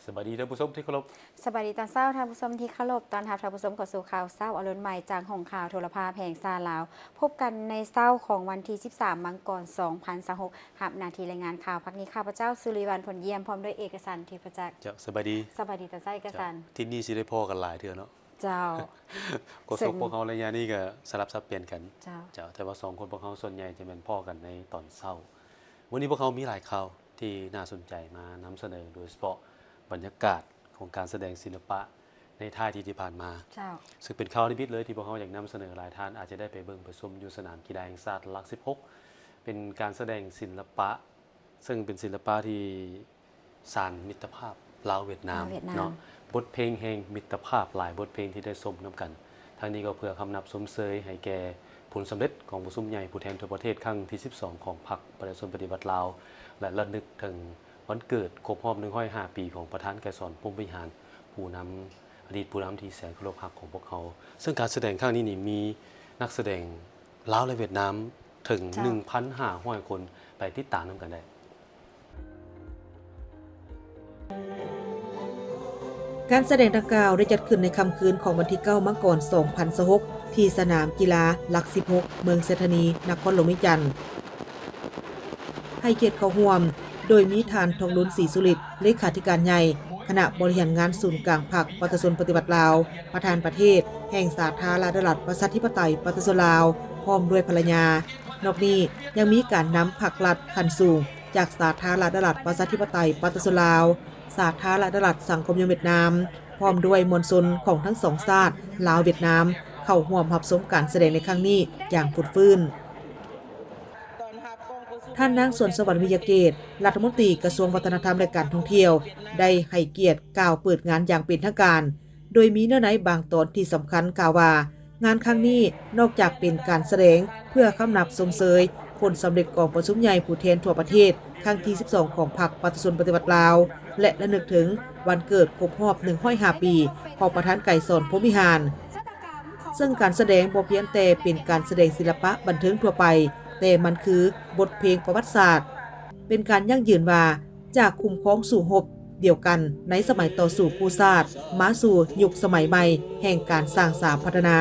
ສະບາຍດີທ່ານຜູ້ຊົມທີ່ເຄົາລົບ. ສະບາຍດີຕອນເຊົ້າທ່ານຜູ້ຊົມທີ່ເຄົາລົບ. ຕ້ອນຮັບທ່ານຜູ້ຊົມເຂົ້າສູ່ຂ່າວເຊົ້າອາລຸນໃໝ່ຈາກຫ້ອງຂ່າວໂທລະພາບແຫ່ງຊາດລາວ. ພົບກັນໃນເຊົ້າຂອງວັນທີສິບສາມ ມັງກອນ ສອງພັນຊາວຫົກ ຮັບໜ້າທີ່ລາຍງານຂ່າວພາກນີ້ ຂ້າພະເຈົ້າ ສຸລິວັນ ພົນຢ້ຽມ ພ້ອມດ້ວຍເອກະສັນ ທິບປະຈັກ. ເຈົ້າ ສະບາຍດີ. ສະບາຍດີຕານໃຊ້ເອກະສັນ. ເຈົ້າ ທິດນີ້ຊິໄດ້ພໍ້ກັນຫຼາຍເທື່ອເນາະ. ເຈົ້າ ໂຄສົກພວກເຮົາໄລຍະນີ້ກໍສະຫຼັບສັບປ່ຽນກັນ. ເຈົ້າ ເຈົ້າ ແຕ່ວ່າສອງຄົນພວກເຮົາສ່ວນໃຫຍ່ຈະແມ່ນພໍ້ກັນໃນຕອນເຊົ້າ. ມື້ນີ້ພວກເຮົາມີຫຼາຍຂ່າວທີ່ໜ້າສົນໃຈມານຳສະເໜີ, ໂດຍສະເພາະບັນຍາກາດຂອງການສະແດງສິລະປະໃນທ້າຍທິດທີ່ຜ່ານມາ. ເຈົ້າ ຊຶ່ງເປັນຂ່າວນິມິດເລີຍທີ່ພວກເຮົາຢາກນຳສະເໜີ. ຫຼາຍທ່ານອາດຈະໄດ້ໄປເບິ່ງໄປຊົມຢູ່ສະໜາມກິລາແຫ່ງຊາດຫຼັກສິບຫົກ ເປັນການສະແດງສິລະປະ ເຊິ່ງເປັນສິລະປະທີ່ ສານມິດຕະພາບລາວຫວຽດນາມ ລາວຫວຽດນາມ ເນາະ, ບົດເພງແຫ່ງມິດຕະພາບຫຼາຍບົດເພງທີ່ໄດ້ຊົມນຳກັນ. ທັງນີ້ກໍເພື່ອຄຳນັບຊົມເຊີຍໃຫ້ແກ່ຜົນສຳເລັດກອງປະຊຸມໃຫຍ່ຜູ້ແທນທົ່ວປະເທດຄັ້ງທີສິບສອງຂອງພັກປະຊາຊົນປະຕິວັດລາວ ແລະ ລະນຶກເຖິງວັນເກີດຄົບຮອບໜຶ່ງຮ້ອຍຫ້າປີຂອງປະທານໄກສອນ ພົມວິຫານ ຜູ້ນຳ ອະດີດຜູ້ນຳທີ່ແສນເຄົາລົບຮັກຂອງພວກເຮົາ. ເຊິ່ງການສະແດງຄັ້ງນີ້ນີ້ມີນັກສະແດງລາວ ແລະ ຫວຽດນາມເຖິງ ເຈົ້າ ໜຶ່ງພັນຫ້າຮ້ອຍຄົນ ໄປຕິດຕາມນຳກັນໄດ້. ການສະແດງດັ່ງກ່າວໄດ້ຈັດຂຶ້ນໃນຄ່ຳຄືນຂອງວັນທີເກົ້າ ມັງກອນ ສອງພັນຊາວຫົກ ທີ່ສະໜາມກິລາຫຼັກສິບຫົກ ເມືອງໄຊທານີ ນະຄອນຫຼວງວຽງຈັນ. ໃຫ້ກຽດເຂົ້າຮ່ວມໂດຍມີທ່ານ ທອງລຸນ ສີສຸລິດ ເລຂາທິການໃຫຍ່ ຄະນະບໍລິຫານງານສູນກາງພັກປະຊາຊົນປະຕິວັດລາວ, ປະທານປະເທດແຫ່ງສາທາລະນະລັດ ປະຊາທິປະໄຕ ປະຊາຊົນລາວ ພ້ອມດ້ວຍພັນລະຍາ. ນອກນີ້ຍັງມີການນຳພັກລັດຂັ້ນສູງ ຈາກສາທາລະນະລັດ ປະຊາທິປະໄຕ ປະຊາຊົນລາວ, ສາທາລະນະລັດ ສັງຄົມນິຍົມຫວຽດນາມ ພ້ອມດ້ວຍມວນຊົນຂອງທັງສອງຊາດ ລາວ-ຫວຽດນາມ ເຂົ້າຮ່ວມຮັບຊົມການສະແດງໃນຄັ້ງນີ້ຢ່າງຟົດຟື້ນ. ທ່ານນາງ ສວນສະຫວັນ ວິຍະເກດ ລັດຖະມົນຕີກະຊວງວັດທະນະທຳ ແລະ ການທ່ອງທ່ຽວ ໄດ້ໃຫ້ກຽດກ່າວເປີດງານຢ່າງເປັນທາງການ, ໂດຍມີເນື້ອໃນບາງຕອນທີ່ສຳຄັນ ກ່າວວ່າ ງານຄັ້ງນີ້ນອກຈາກເປັນການສະແດງເພື່ອຄຳນັບຊົມເຊີຍຜົນສຳເລັດກອງປະຊຸມໃຫຍ່ຜູ້ແທນທົ່ວປະເທດຄັ້ງທີສິບສອງຂອງພັກປະຊາຊົນປະຕິວັດລາວ ແລະ ລະນຶກເຖິງວັນເກີດຄົບຮອບໜຶ່ງຮ້ອຍຫ້າປີຂອງປະທານໄກສອນ ພົມວິຫານ. ເຊິ່ງການສະແດງບໍ່ພຽງແຕ່ເປັນການສະແດງສິລະປະບັນເທີງທົ່ວໄປ, ແຕ່ມັນຄືບົດເພງປະຫວັດສາດ, ເປັນການຢັ້ງຢືນວ່າ ຈາກຄຸ້ມຄອງສູ້ຮົບດຽວກັນໃນສະໄໝຕໍ່ສູ້ກູ້ຊາດ ມາສູ່ຍຸກສະໄໝໃໝ່ແຫ່ງການສ້າງສາພັດທະນາ.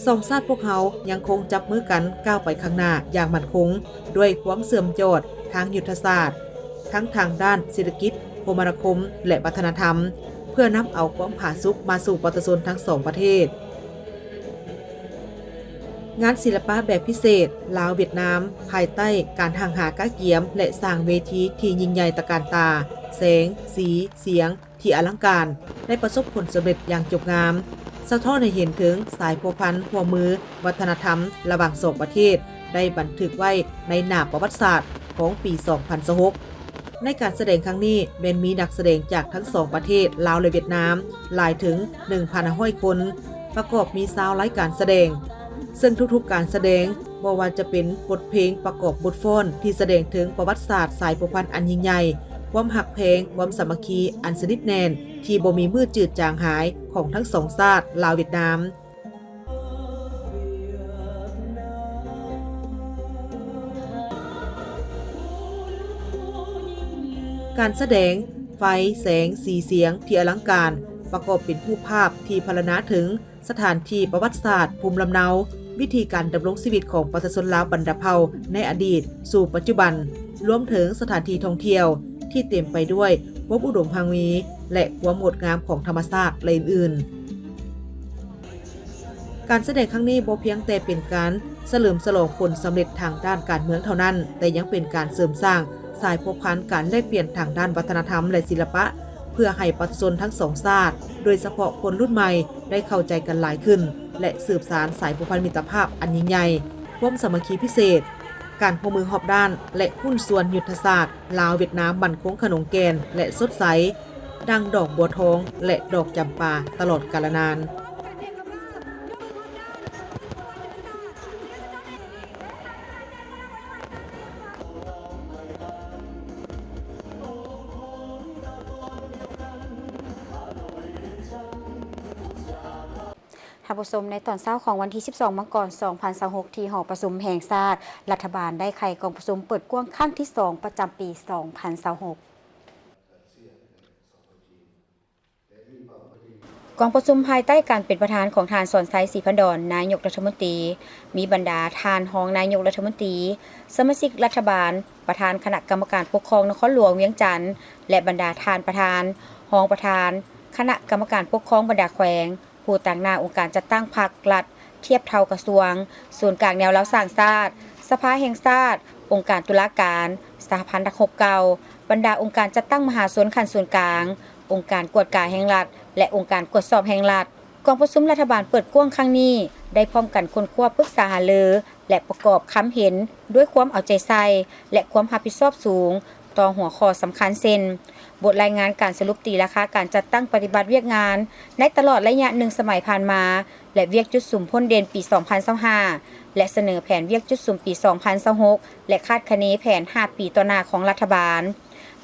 ສອງຊາດພວກເຮົາຍັງຄົງຈັບມືກັນກ້າວໄປຂ້າງໜ້າຢ່າງໝັ້ນຄົງ ດ້ວຍຄວາມເຊື່ອມຍອດທາງຍຸດທະສາດ, ທັງທາງດ້ານເສດຖະກິດ, ຄົມມະນາຄົມ ແລະ ວັດທະນະທຳ, ເພື່ອນຳເອົາຄວາມຜາສຸກມາສູ່ປະຊາຊົນທັງສອງປະເທດ. ງານສິລະປະແບບພິເສດລາວ-ຫວຽດນາມ ພາຍໃຕ້ການຮັ່ງຫາກະກຽມ ແລະ ສ້າງເວທີທີ່ຍິ່ງໃຫຍ່ຕະການຕາ, ແສງ, ສີ, ສຽງ ທີ່ອະລັງການ ໄດ້ປະສົບຜົນສຳເລັດຢ່າງຈົບງາມ, ສະທ້ອນໃຫ້ເຫັນເຖິງສາຍພົວພັນຮ່ວມມືວັດທະນະທຳລະຫວ່າງສອງປະເທດ ໄດ້ບັນທຶກໄວ້ໃນໜ້າປະຫວັດສາດຂອງປີສອງພັນຊາວຫົກ. ໃນການສະແດງຄັ້ງນີ້ ແມ່ນມີນັກສະແດງຈາກທັງສອງປະເທດ ລາວ ແລະ ຫວຽດນາມ ຫຼາຍເຖິງໜຶ່ງພັນຫ້າຮ້ອຍຄົນ, ປະກອບມີຊາວລາຍການສະແດງ, ເຊິ່ງທຸກໆການສະແດງ ບໍ່ວ່າຈະເປັນບົດເພງປະກອບບົດຟ້ອນທີ່ສະແດງເຖິງປະຫວັດສາດສາຍພົວພັນອັນຍິ່ງໃຫຍ່, ຄວາມຮັກແພງ, ຄວາມສາມັກຄີອັນສະໜິດແໜ້ນທີ່ບໍ່ມີມື້ຈືດຈາງຫາຍຂອງທັງສອງຊາດ ລາວ-ຫວຽດນາມ. ການສະແດງ ໄຟ, ແສງ, ສີ, ສຽງ ທີ່ອະລັງການ ປະກອບເປັນຮູບພາບທີ່ພັນລະນາເຖິງ ສະຖານທີ່ປະຫວັດສາດ, ພູມລຳເນົາ, ວິທີການດຳລົງຊີວິດຂອງປະຊາຊົນລາວບັນດາເຜົ່າໃນອະດີດສູ່ປັດຈຸບັນ, ລວມເຖິງສະຖານທີ່ທ່ອງທ່ຽວທີ່ເຕັມໄປດ້ວຍຄວາມອຸດົມຮັ່ງມີ ແລະ ຄວາມງົດງາມຂອງທຳມະຊາດ ແລະ ອື່ນໆ. ການສະແດງຄັ້ງນີ້ບໍ່ພຽງແຕ່ເປັນການສະເຫຼີມສະຫຼອງຜົນສຳເລັດທາງດ້ານການເມືອງເທົ່ານັ້ນ, ແຕ່ຍັງເປັນການເສີມສ້າງສາຍພົວພັນການແລກປ່ຽນທາງດ້ານວັດທະນະທຳ ແລະ ສິລະປະ ເພື່ອໃຫ້ປະຊາຊົນທັງສອງຊາດ, ໂດຍສະເພາະຄົນລຸ້ນໃໝ່ ໄດ້ເຂົ້າໃຈກັນຫຼາຍຂຶ້ນ ແລະ ສືບສານສາຍພົວພັນມິດຕະພາບອັນຍິ່ງໃຫຍ່, ຄວາມສາມັກຄີພິເສດ, ການຮ່ວມມືຮອບດ້ານ ແລະ ຫຸ້ນສ່ວນຍຸດທະສາດລາວ-ຫວຽດນາມໝັ້ນຄົງຂະໜົງແກ່ນ ແລະ ສົດໃສ ດັ່ງດອກບົວທອງ ແລະ ດອກຈຳປາຕະຫຼອດກາລະນານ. ທ່ານຜູ້ຊົມ, ໃນຕອນເຊົ້າຂອງວັນທີສິບສອງ ມັງກອນ ສອງພັນຊາວຫົກ ທີ່ຫໍປະຊຸມແຫ່ງຊາດ, ລັດຖະບານໄດ້ໄຂກອງປະຊຸມເປີດກວ້າງຄັ້ງທີສອງ ປະຈຳປີສອງພັນຊາວຫົກ. ການເຊື່ອໃນສອງຄົນຈີນ ກອງປະຊຸມພາຍໃຕ້ການເປັນປະທານຂອງທ່ານ ສອນໄຊ ສີພັນດອນ ນາຍົກລັດຖະມົນຕີ, ມີບັນດາທ່ານຮອງນາຍົກລັດຖະມົນຕີ, ສະມາຊິກລັດຖະບານ, ປະທານຄະນະກຳມະການປົກຄອງນະຄອນຫຼວງວຽງຈັນ ແລະ ບັນດາທ່ານປະທານ, ຮອງປະທານຄະນະກຳມະການປົກຄອງບັນດາແຂວງ, ຜູ້ຕາງໜ້າອົງການຈັດຕັ້ງພັກລັດທຽບເທົ່າກະຊວງ, ສູນກາງແນວລາວສ້າງຊາດ, ສະພາແຫ່ງຊາດ, ອົງການຕຸລາການ, ສະຫະພັນນັກຮົບເກົ່າ, ບັນດາອົງການຈັດຕັ້ງມະຫາຊົນຂັ້ນສູນກາງ, ອົງການກວດກາແຫ່ງລັດ ແລະ ອົງການກວດສອບແຫ່ງລັດ. ກອງປະຊຸມລັດຖະບານເປີດກວ້າງຄັ້ງນີ້ ໄດ້ພ້ອມກັນຄົ້ນຄວ້າປຶກສາຫາລື ແລະ ປະກອບຄຳເຫັນດ້ວຍຄວາມເອົາໃຈໃສ່ ແລະ ຄວາມຮັບຜິດຊອບສູງ ຕໍ່ຫົວຂໍ້ສຳຄັນເຊັ່ນ ບົດລາຍງານການສະຫຼຸບຕີລາຄາການຈັດຕັ້ງປະຕິບັດວຽກງານໃນຕະຫຼອດໄລຍະໜຶ່ງສະໄໝຜ່ານມາ ແລະ ວຽກຈຸດສຸມພົ້ນເດັ່ນປີສອງພັນຊາວຫ້າ ແລະ ສະເໜີແຜນວຽກຈຸດສຸມປີສອງພັນຊາວຫົກ ແລະ ຄາດຄະເນແຜນຫ້າປີຕໍ່ໜ້າຂອງລັດຖະບານ,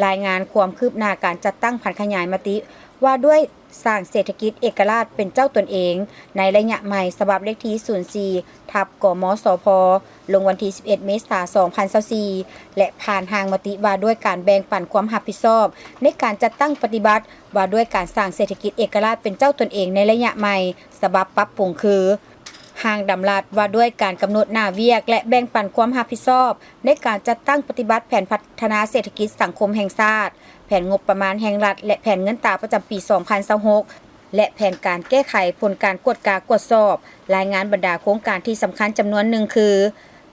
ລາຍງານຄວາມຄືບໜ້າການຈັດຕັ້ງຜັນຂະຫຍາຍມະຕິວ່າດ້ວຍ ສ້າງເສດຖະກິດເອກະລາດເປັນເຈົ້າຕົນເອງໃນໄລຍະໃໝ່ ສະບັບເລກທີສູນສີ່ ທັບ ກມສພ ລົງວັນທີສິບເອັດ ເມສາ ສອງພັນຊາວສີ່ ແລະ ຜ່ານຮ່າງມະຕິວ່າດ້ວຍການແບ່ງປັນຄວາມຮັບຜິດຊອບໃນການຈັດຕັ້ງປະຕິບັດວ່າດ້ວຍການສ້າງເສດຖະກິດເອກະລາດເປັນເຈົ້າຕົນເອງໃນໄລຍະໃໝ່ ສະບັບປັບປຸງຄື ຮ່າງດຳລັດວ່າດ້ວຍການກຳນົດໜ້າວຽກ ແລະ ແບ່ງປັນຄວາມຮັບຜິດຊອບໃນການຈັດຕັ້ງປະຕິບັດແຜນພັດທະນາເສດຖະກິດສັງຄົມແຫ່ງຊາດ, ແຜນງົບປະມານແຫ່ງລັດ ແລະ ແຜນເງິນຕາປະຈຳປີສອງພັນຊາວຫົກ ແລະ ແຜນການແກ້ໄຂຜົນການກວດກາກວດສອບລາຍງານບັນດາໂຄງການທີ່ສຳຄັນຈຳນວນໜຶ່ງຄື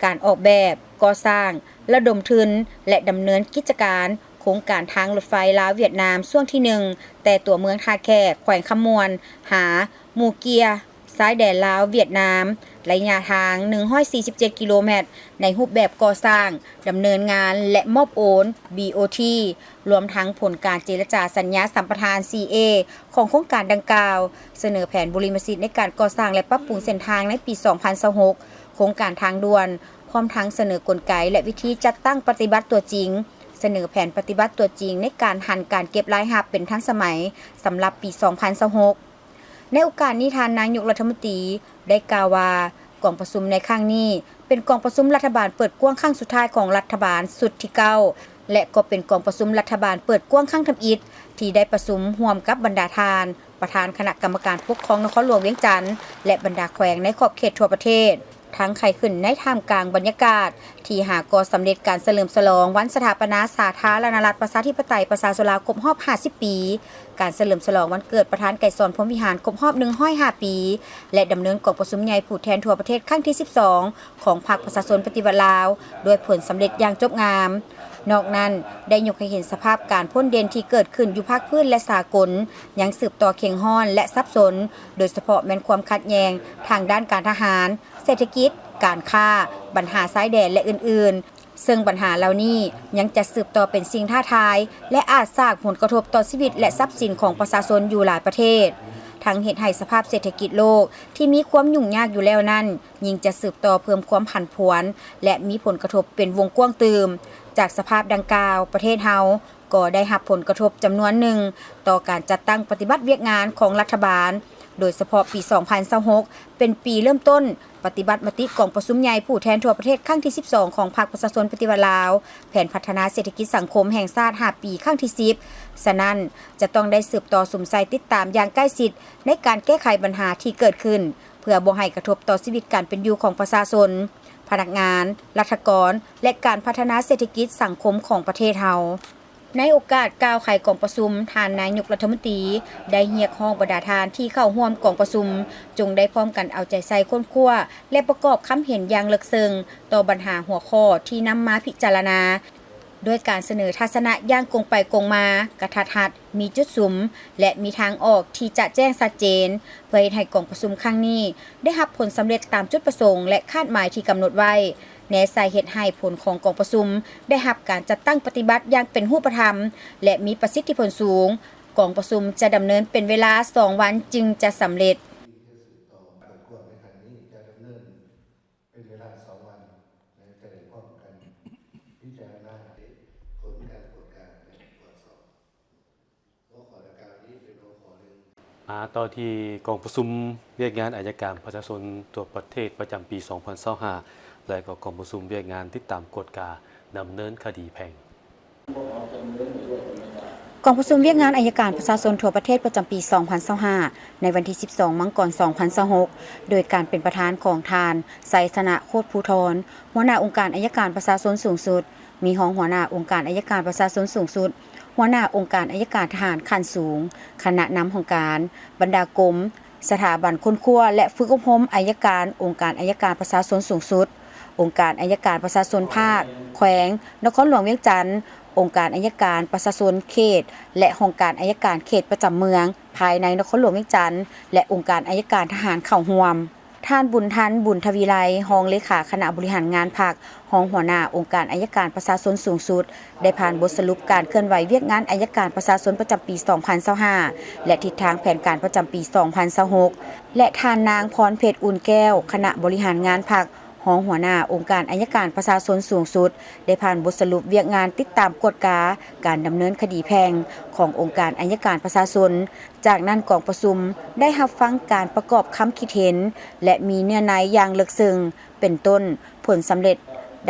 ການອອກແບບ, ກໍ່ສ້າງ, ລະດົມທຶນ ແລະ ດຳເນີນກິດຈະການໂຄງການທາງລົດໄຟລາວຫວຽດນາມຊ່ວງທີໜຶ່ງ ແຕ່ຕົວເມືອງທ່າແຂກ ແຂວງຄຳມ່ວນ ຫາ ໝູເກຍ ຊາຍແດນລາວຫວຽດນາມ ໄລຍະທາງໜຶ່ງຮ້ອຍສີ່ສິບເຈັດກິໂລແມັດ ໃນຮູບແບບກໍ່ສ້າງ, ດຳເນີນງານ ແລະ ມອບໂອນ ບີໂອທີ ລວມທັງຜົນການເຈລະຈາສັນຍາສຳປະທານ ຊີເອ ຂອງໂຄງການດັ່ງກ່າວ, ສະເໜີແຜນບຸລິມະສິດໃນການກໍ່ສ້າງ ແລະ ປັບປຸງເສັ້ນທາງໃນປີສອງພັນຊາວຫົກ, ໂຄງການທາງດ່ວນ, ພ້ອມທັງສະເໜີກົນໄກ ແລະ ວິທີຈັດຕັ້ງປະຕິບັດຕົວຈິງ, ສະເໜີແຜນປະຕິບັດຕົວຈິງໃນການຫັນການເກັບລາຍຮັບເປັນທັນສະໄໝສຳລັບປີສອງພັນຊາວຫົກ. ໃນໂອກາດນີ້ ທ່ານນາຍົກລັດຖະມົນຕີໄດ້ກ່າວວ່າ ກອງປະຊຸມໃນຄັ້ງນີ້ ເປັນກອງປະຊຸມລັດຖະບານເປີດກວ້າງຄັ້ງສຸດທ້າຍຂອງລັດຖະບານຊຸດທີເກົ້າ ແລະ ກໍເປັນກອງປະຊຸມລັດຖະບານເປີດກວ້າງຄັ້ງທຳອິດ ທີ່ໄດ້ປະຊຸມຮ່ວມກັບບັນດາທ່ານ ປະທານຄະນະກຳມະການປົກຄອງນະຄອນຫຼວງວຽງຈັນ ແລະ ບັນດາແຂວງໃນຂອບເຂດທົ່ວປະເທດ. ທັງໄຂຂຶ້ນໃນທ່າມກາງບັນຍາກາດທີ່ຫາກໍ່ສຳເລັດການສະເຫຼີມສະຫຼອງວັນສະຖາປະນາສາທາລະນະລັດປະຊາທິປະໄຕປະຊາຊົນລາວຄົບຮອບຫ້າສິບປີ, ການສະເຫຼີມສະຫຼອງວັນເກີດປະທານໄກສອນ ພົມວິຫານ ຄົບຮອບໜຶ່ງຮ້ອຍຫ້າປີ ແລະ ດຳເນີນກອງປະຊຸມໃຫຍ່ຜູ້ແທນທົ່ວປະເທດຄັ້ງທີສິບສອງຂອງພັກປະຊາຊົນປະຕິວັດລາວ ດ້ວຍຜົນສຳເລັດຢ່າງຈົບງາມ. ນອກນັ້ນ ໄດ້ຍົກໃຫ້ເຫັນສະພາບການພົ້ນເດັ່ນທີ່ເກີດຂຶ້ນຢູ່ພາກພື້ນ ແລະ ສາກົນ ຍັງສືບຕໍ່ເຄັ່ງຮ້ອນ ແລະ ສັບສົນ, ໂດຍສະເພາະແມ່ນຄວາມຂັດແຍ່ງທາງດ້ານການທະຫານ, ເສດຖະກິດ, ການຄ້າ, ບັນຫາຊາຍແດນ ແລະ ອື່ນໆ, ເຊິ່ງບັນຫາເຫຼົ່ານີ້ຍັງຈະສືບຕໍ່ເປັນສິ່ງທ້າທາຍ ແລະ ອາດສ້າງຜົນກະທົບຕໍ່ຊີວິດ ແລະ ຊັບສິນຂອງປະຊາຊົນຢູ່ຫຼາຍປະເທດ, ທັງເຮັດໃຫ້ສະພາບເສດຖະກິດໂລກທີ່ມີຄວາມຫຍຸ້ງຍາກຢູ່ແລ້ວນັ້ນ ຍິ່ງຈະສືບຕໍ່ເພີ່ມຄວາມຜັນຜວນ ແລະ ມີຜົນກະທົບເປັນວົງກວ້າງຕື່ມ. ຈາກສະພາບດັ່ງກ່າວ, ປະເທດເຮົາ ກໍໄດ້ຮັບຜົນກະທົບຈຳນວນໜຶ່ງຕໍ່ການຈັດຕັ້ງປະຕິບັດວຽກງານຂອງລັດຖະບານ, ໂດຍສະເພາະປີສອງພັນຊາວຫົກ ເປັນປີເລີ່ມຕົ້ນປະຕິບັດມະຕິກອງປະຊຸມໃຫຍ່ຜູ້ແທນທົ່ວປະເທດຄັ້ງທີສິບສອງຂອງພັກປະຊາຊົນປະຕິວັດລາວ, ແຜນພັດທະນາເສດຖະກິດສັງຄົມແຫ່ງຊາດຫ້າປີຄັ້ງທີສິບ. ສະນັ້ນ, ຈະຕ້ອງໄດ້ສືບຕໍ່ສຸມໃສ່ຕິດຕາມຢ່າງໃກ້ຊິດໃນການແກ້ໄຂບັນຫາທີ່ເກີດຂຶ້ນ ເພື່ອບໍ່ໃຫ້ກະທົບຕໍ່ຊີວິດການເປັນຢູ່ຂອງປະຊາຊົນ, ພະນັກງານ, ລັດຖະກອນ ແລະ ການພັດທະນາເສດຖະກິດສັງຄົມຂອງປະເທດເຮົາ. ໃນໂອກາດກ່າວໄຂກອງປະຊຸມ, ທ່ານນາຍົກລັດຖະມົນຕີໄດ້ຮຽກຮ້ອງບັນດາທ່ານທີ່ເຂົ້າຮ່ວມກອງປະຊຸມ ຈົ່ງໄດ້ພ້ອມກັນເອົາໃຈໃສ່ຄົ້ນຄວ້າ ແລະ ປະກອບຄຳເຫັນຢ່າງເລິກເຊິ່ງຕໍ່ບັນຫາຫົວຂໍ້ທີ່ນຳມາພິຈາລະນາ, ດ້ວຍການສະເໜີທັດສະນະຢ່າງກົງໄປກົງມາ, ກະທັດຮັດ, ມີຈຸດສຸມ ແລະ ມີທາງອອກທີ່ຈະແຈ້ງຊັດເຈນ, ເພື່ອເຮັດໃຫ້ກອງປະຊຸມຄັ້ງນີ້ໄດ້ຮັບຜົນສຳເລັດຕາມຈຸດປະສົງ ແລະ ຄາດໝາຍທີ່ກຳນົດໄວ້. ແນໃສ່ເຮັດໃຫ້ຜົນຂອງກອງປະຊຸມໄດ້ຮັບການຈັດຕັ້ງປະຕິບັດຢ່າງເປັນຮູບປະທຳ ແລະ ມີປະສິດທິຜົນສູງ. ກອງປະຊຸມຈະດຳເນີນເປັນເວລາສອງວັນຈຶ່ງຈະສຳເລັດ. ເປັນເວລາສອງວັນ ແລະ ຈະໄດ້ພ້ອມກັນພິຈາລະນາຜົນການກວດກາ ແລະ ກວດສອບ. ຫົວຂໍ້ດັ່ງກ່າວນີ້ເປັນຫົວຂໍ້ໜຶ່ງ. ມາຕໍ່ທີ່ກອງປະຊຸມວຽກງານອັຍການປະຊາຊົນທົ່ວປະເທດປະຈຳປີສອງພັນຊາວຫ້າ ແລະ ກໍກອງປະຊຸມວຽກງານຕິດຕາມກວດກາດຳເນີນຄະດີແພ່ງ. ກອງປະຊຸມວຽກງານອັຍການປະຊາຊົນທົ່ວປະເທດປະຈຳປີສອງພັນຊາວຫ້າ ໃນວັນທີສິບສອງ ມັງກອນ ສອງພັນຊາວຫົກ ໂດຍການເປັນປະທານຂອງທ່ານ ໄຊຊະນະ ໂຄດພູທອນ ຫົວໜ້າອົງການອັຍການປະຊາຊົນສູງສຸດ, ມີຮອງຫົວໜ້າອົງການອັຍການປະຊາຊົນສູງສຸດ, ຫົວໜ້າອົງການອັຍການທະຫານຂັ້ນສູງ, ຄະນະນຳຫ້ອງການ, ບັນດາກົມ, ສະຖາບັນຄົ້ນຄວ້າ ແລະ ຝຶກອົບຮົມອັຍການ ອົງການອັຍການປະຊາຊົນສູງສຸດ, ອົງການອັຍການປະຊາຊົນພາກ, ແຂວງ, ນະຄອນຫຼວງວຽງຈັນ, ອົງການອັຍການປະຊາຊົນເຂດ ແລະ ຫ້ອງການອັຍການເຂດປະຈຳເມືອງ ພາຍໃນນະຄອນຫຼວງວຽງຈັນ ແລະ ອົງການອັຍການທະຫານເຂົ້າຮ່ວມ. ທ່ານ ບຸນທັນ ບຸນທະວີໄລ ຮອງເລຂາຄະນະບໍລິຫານງານພັກ, ຮອງຫົວໜ້າອົງການອັຍການປະຊາຊົນສູງສຸດ ໄດ້ຜ່ານບົດສະຫຼຸບການເຄື່ອນໄຫວວຽກງານອັຍການປະຊາຊົນປະຈຳປີສອງພັນຊາວຫ້າ ແລະ ທິດທາງແຜນການປະຈຳປີສອງພັນຊາວຫົກ ແລະ ທ່ານນາງ ພອນເພັດ ອຸ່ນແກ້ວ ຄະນະບໍລິຫານງານພັກ, ຮອງຫົວໜ້າອົງການອັຍການປະຊາຊົນສູງສຸດ ໄດ້ຜ່ານບົດສະຫຼຸບວຽກງານຕິດຕາມກວດກາການດຳເນີນຄະດີແພ່ງຂອງອົງການອັຍການປະຊາຊົນ. ຈາກນັ້ນກອງປະຊຸມໄດ້ຮັບຟັງການປະກອບຄຳຄິດເຫັນ ແລະ ມີເນື້ອໃນຢ່າງເລິກເຊິ່ງ ເປັນຕົ້ນ ຜົນສຳເລັດ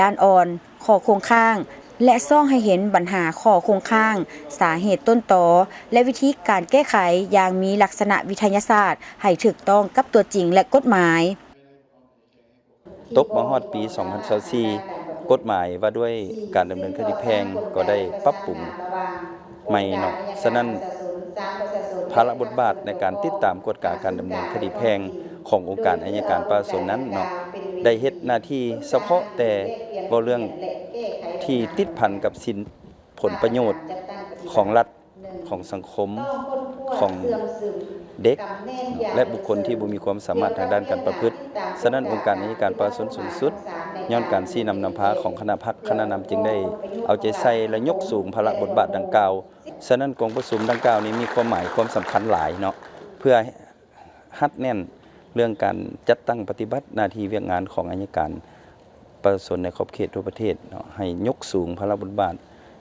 ດ້ານອ່ອນ, ຂໍ້ຄົງຄ້າງ ແລະ ສ່ອງໃຫ້ເຫັນບັນຫາຂໍ້ຄົງຄ້າງ, ສາເຫດຕົ້ນຕໍ ແລະ ວິທີການແກ້ໄຂຢ່າງມີລັກສະນະວິທະຍາສາດ ໃຫ້ຖືກຕ້ອງກັບຕົວຈິງ ແລະ ກົດໝາຍ. ຕົກມາຮອດປີສອງພັນຊາວສີ່ ກົດໝາຍວ່າດ້ວຍການດຳເນີນຄະດີແພ່ງກໍໄດ້ປັບປຸງໃໝ່ເນາະ. ສະນັ້ນ ພາລະບົດບາດໃນການຕິດຕາມກວດກາການດຳເນີນຄະດີແພ່ງຂອງອົງການອັຍການປະຊາຊົນນັ້ນເນາະ ໄດ້ເຮັດໜ້າທີ່ສະເພາະແຕ່ເວົ້າເລື່ອງທີ່ຕິດພັນກັບສິນ ຜົນປະໂຫຍດຂອງລັດ, ຂອງສັງຄົມ, ຂອງເດັກ ແລະ ບຸກຄົນທີ່ບໍ່ມີຄວາມສາມາດທາງດ້ານການປະພຶດ. ສະນັ້ນ ອົງການອັຍການປະຊາຊົນສູງສຸດ ຍ້ອນການຊີ້ນຳນຳພາຂອງຄະນະພັກ, ຄະນະນຳຈຶ່ງໄດ້ເອົາໃຈໃສ່ ແລະ ຍົກສູງພາລະບົດບາດດັ່ງກ່າວ. ສະນັ້ນ ກອງປະຊຸມດັ່ງກ່າວນີ້ມີຄວາມໝາຍຄວາມສຳຄັນຫຼາຍເນາະ ເພື່ອ ຮັດແໜ້ນເລື່ອງການຈັດຕັ້ງປະຕິບັດໜ້າທີ່ວຽກງານຂອງອັຍການປະຊາຊົນໃນຂອບເຂດທົ່ວປະເທດເນາະ ໃຫ້ຍົກສູງພາລະບົດບາດ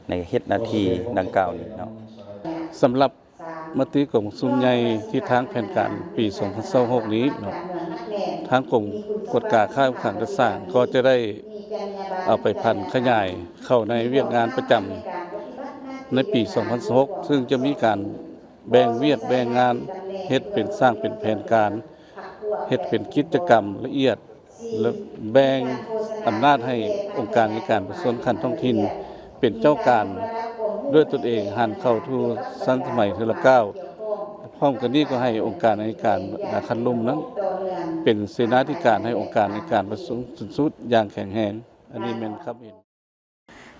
ໃນເຮັດໜ້າທີ່ດັ່ງກ່າວນີ້ເນາະ. ສຳລັບມະຕິກອງປະຊຸມໃຫຍ່ທິດທາງແຜນການປີສອງພັນຊາວຫົກນີ້ເນາະ, ທາງກົມກວດກາຄ້າຂາຍແລະສ້າງກໍຈະໄດ້ເອົາໄປຜັນຂະຫຍາຍເຂົ້າໃນວຽກງານປະຈຳໃນປີສອງພັນຊາວຫົກ ເຊິ່ງຈະມີການ ແບ່ງວຽກແບ່ງງານ, ເຮັດເປັນສ້າງເປັນແຜນການ, ເຮັດເປັນກິດຈະກຳລະອຽດ ແລະ ແບ່ງອຳນາດໃຫ້ອົງການອັຍການປະຊາຊົນຂັ້ນທ້ອງຖິ່ນເປັນເຈົ້າການດ້ວຍຕົນເອງ, ຫັນເຂົ້າສູ່ທັນສະໄໝເທື່ອລະກ້າວ. ພ້ອມກັນນີ້ກໍໃຫ້ອົງການອັຍການຂັ້ນລຸ່ມນັ້ນເປັນເສນາທິການໃຫ້ອົງການອັຍການປະຊາຊົນສູງສຸດຢ່າງແຂງແຮງ. ອັນນີ້ແມ່ນຄຳເຫັນ.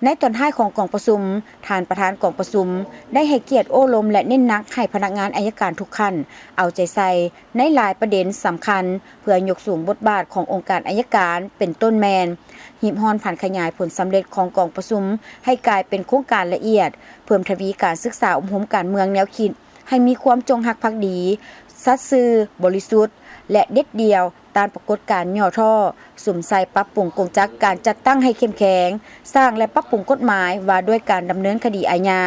ໃນຕອນທ້າຍຂອງກອງປະຊຸມ, ທ່ານປະທານກອງປະຊຸມໄດ້ໃຫ້ກຽດໂອ້ລົມ ແລະ ເນັ້ນໜັກໃຫ້ພະນັກງານອັຍການທຸກຂັ້ນເອົາໃຈໃສ່ໃນຫຼາຍປະເດັນສຳຄັນ ເພື່ອຍົກສູງບົດບາດຂອງອົງການອັຍການ ເປັນຕົ້ນແມ່ນ ຮີບຮ້ອນຜັນຂະຫຍາຍຜົນສຳເລັດຂອງກອງປະຊຸມໃຫ້ກາຍເປັນໂຄງການລະອຽດ, ເພີ່ມທະວີການສຶກສາອົບຮົມການເມືອງແນວຄິດ ໃຫ້ມີຄວາມຈົງຮັກພັກດີ, ສັດຊື່, ບໍລິສຸດ ແລະ ເດັດດ່ຽວ ຕ້ານປາກົດການຫຍໍ້ທໍ້, ສຸມໃສ່ປັບປຸງກົງຈັກການຈັດຕັ້ງໃຫ້ເຂັ້ມແຂງ, ສ້າງ ແລະ ປັບປຸງກົດໝາຍວ່າດ້ວຍການດຳເນີນຄະດີອາຍາ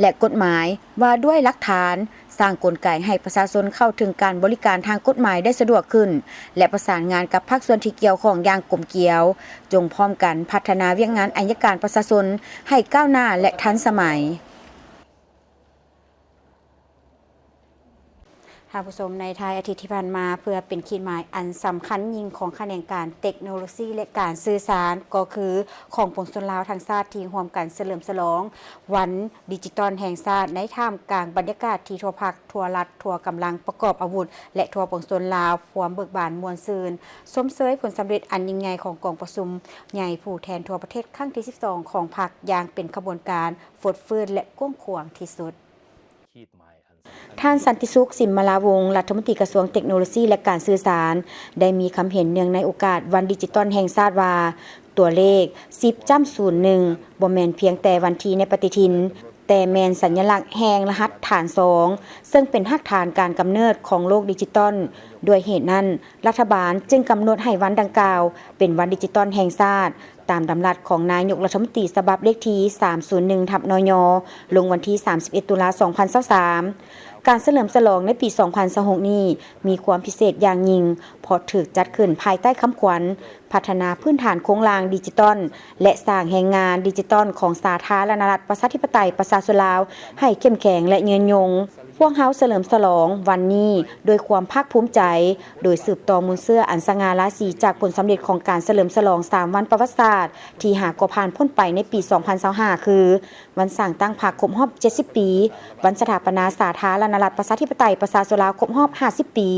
ແລະ ກົດໝາຍວ່າດ້ວຍຫຼັກຖານ, ສ້າງກົນໄກໃຫ້ປະຊາຊົນເຂົ້າເຖິງການບໍລິການທາງກົດໝາຍໄດ້ສະດວກຂຶ້ນ ແລະ ປະສານງານກັບພາກສ່ວນທີ່ກ່ຽວຂ້ອງຢ່າງກົມກຽວ, ຈົ່ງພ້ອມກັນພັດທະນາວຽກງານອັຍການປະຊາຊົນໃຫ້ກ້າວໜ້າ ແລະ ທັນສະໄໝ. ທ່ານຜູ້ຊົມ, ໃນທ້າຍອາທິດທີ່ຜ່ານມາ, ເພື່ອເປັນຂີດໝາຍອັນສຳຄັນຍິ່ງຂອງຂະແໜງການເຕັກໂນໂລຊີ ແລະ ການສື່ສານ, ກໍຄືຂອງປວງຊົນລາວທັງຊາດທີ່ຮ່ວມກັນສະເຫຼີມສະຫຼອງວັນດິຈິຕອນແຫ່ງຊາດ ໃນທ່າມກາງບັນຍາກາດທີ່ທົ່ວພັກ, ທົ່ວລັດ, ທົ່ວກຳລັງປະກອບອາວຸດ ແລະ ທົ່ວປວງຊົນລາວພວມເບີກບານມ່ວນຊື່ນ, ຊົມເຊີຍຜົນສຳເລັດອັນຍິ່ງໃຫຍ່ຂອງກອງປະຊຸມໃຫຍ່ຜູ້ແທນທົ່ວປະເທດຄັ້ງທີສິບສອງຂອງພັກຢ່າງເປັນຂະບວນການຟົດຟື້ນ ແລະ ກວ້າງຂວາງທີ່ສຸດ. ທ່ານ ສັນຕິສຸກ ສິມມະລາວົງ ລັດຖະມົນຕີກະຊວງເຕັກໂນໂລຊີ ແລະ ການສື່ສານ ໄດ້ມີຄຳເຫັນເນື່ອງໃນໂອກາດວັນດິຈິຕອນແຫ່ງຊາດວ່າ, ຕົວເລກ ສິບຈ້ຳສູນໜຶ່ງ ບໍ່ແມ່ນພຽງແຕ່ວັນທີໃນປະຕິທິນ, ແຕ່ແມ່ນສັນຍະລັກແຫ່ງລະຫັດຖານສອງ ເຊິ່ງເປັນຮາກຖານການກຳເນີດຂອງໂລກດິຈິຕອນ. ດ້ວຍເຫດນັ້ນ, ລັດຖະບານຈຶ່ງກຳນົດໃຫ້ວັນດັ່ງກ່າວເປັນວັນດິຈິຕອນແຫ່ງຊາດ, ຕາມດຳລັດຂອງນາຍົກລັດຖະມົນຕີ ສະບັບເລກທີສາມສູນໜຶ່ງ ທັບ ນຍ ລົງວັນທີສາມສິບເອັດ ຕຸລາ ສອງພັນຊາວສາມ. ການສະເຫຼີມສະຫຼອງໃນປີສອງພັນຊາວຫົກນີ້ ມີຄວາມພິເສດຢ່າງຍິ່ງ ເພາະຖືກຈັດຂຶ້ນພາຍໃຕ້ຄຳຂວັນ ພັດທະນາພື້ນຖານໂຄງລ່າງດິຈິຕອນ ແລະ ສ້າງແຮງງານດິຈິຕອນຂອງສາທາລະນະລັດ ປະຊາທິປະໄຕ ປະຊາຊົນລາວ ໃຫ້ເຂັ້ມແຂງ ແລະ ຍືນຍົງ. ພວກເຮົາສະເຫຼີມສະຫຼອງວັນນີ້ດ້ວຍຄວາມພາກພູມໃຈ, ໂດຍສືບຕໍ່ມູນເຊື້ອອັນສະຫງ່າລາສີຈາກຜົນສຳເລັດຂອງການສະເຫຼີມສະຫຼອງສາມວັນປະຫວັດສາດທີ່ຫາກໍຜ່ານພົ້ນໄປໃນປີສອງພັນຊາວຫ້າ ຄື ວັນສ້າງຕັ້ງພັກຄົບຮອບເຈັດສິບປີ, ວັນສະຖາປະນາສາທາລະນະລັດ ປະຊາທິປະໄຕ ປະຊາຊົນລາວຄົບຮອບຫ້າສິບປີ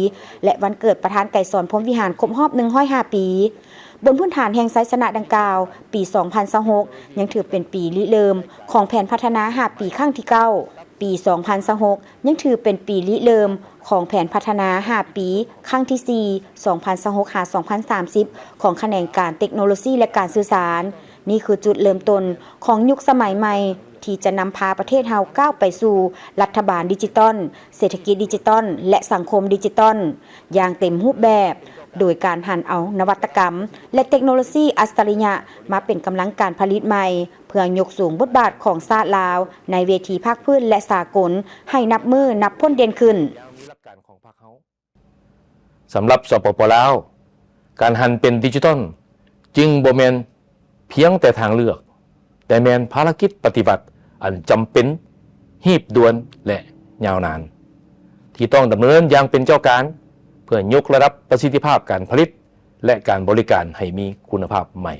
ແລະ ວັນເກີດປະທານໄກສອນ ພົມວິຫານ ຄົບຮອບໜຶ່ງຮ້ອຍຫ້າປີ. ບົນພື້ນຖານແຫ່ງໄຊຊະນະດັ່ງກ່າວ, ປີສອງພັນຊາວຫົກ ຍັງຖືເປັນປີລິເລີ່ມຂອງແຜນພັດທະນາຫ້າປີຄັ້ງທີເກົ້າ. ປີສອງພັນຊາວຫົກ ຍັງຖືເປັນປີລິເລີ່ມຂອງແຜນພັດທະນາຫ້າປີຄັ້ງທີສີ່ ສອງພັນຊາວຫົກ ຫາ ສອງພັນສາມສິບ ຂອງຂະແໜງການເຕັກໂນໂລຊີ ແລະ ການສື່ສານ. ນີ້ຄືຈຸດເລີ່ມຕົ້ນຂອງຍຸກສະໄໝໃໝ່ ທີ່ຈະນຳພາປະເທດເຮົາກ້າວໄປສູ່ລັດຖະບານດິຈິຕອນ, ເສດຖະກິດດິຈິຕອນ ແລະ ສັງຄົມດິຈິຕອນ ຢ່າງເຕັມຮູບແບບ, ໂດຍການຫັນເອົານະວັດຕະກຳ ແລະ ເຕັກໂນໂລຊີອັດສະລິຍະມາເປັນກຳລັງການຜະລິດໃໝ່ ເພື່ອຍົກສູງບົດບາດຂອງຊາດລາວໃນເວທີພາກພື້ນ ແລະ ສາກົນ ໃຫ້ນັບມື້ນັບພົ້ນເດັ່ນຂຶ້ນ. ສຳລັບ ສປປ ລາວ, ການຫັນເປັນດິຈິຕອນຈຶ່ງບໍ່ແມ່ນພຽງແຕ່ທາງເລືອກ, ແຕ່ແມ່ນພາລະກິດປະຕິວັດອັນຈຳເປັນ, ຮີບດ່ວນ ແລະ ຍາວນານ ທີ່ຕ້ອງດຳເນີນຢ່າງເປັນເຈົ້າການ ເພື່ອຍົກລະດັບປະສິດທິພາບການຜະລິດ ແລະ ການບໍລິການໃຫ້ມີຄຸນນະພາບໃໝ່.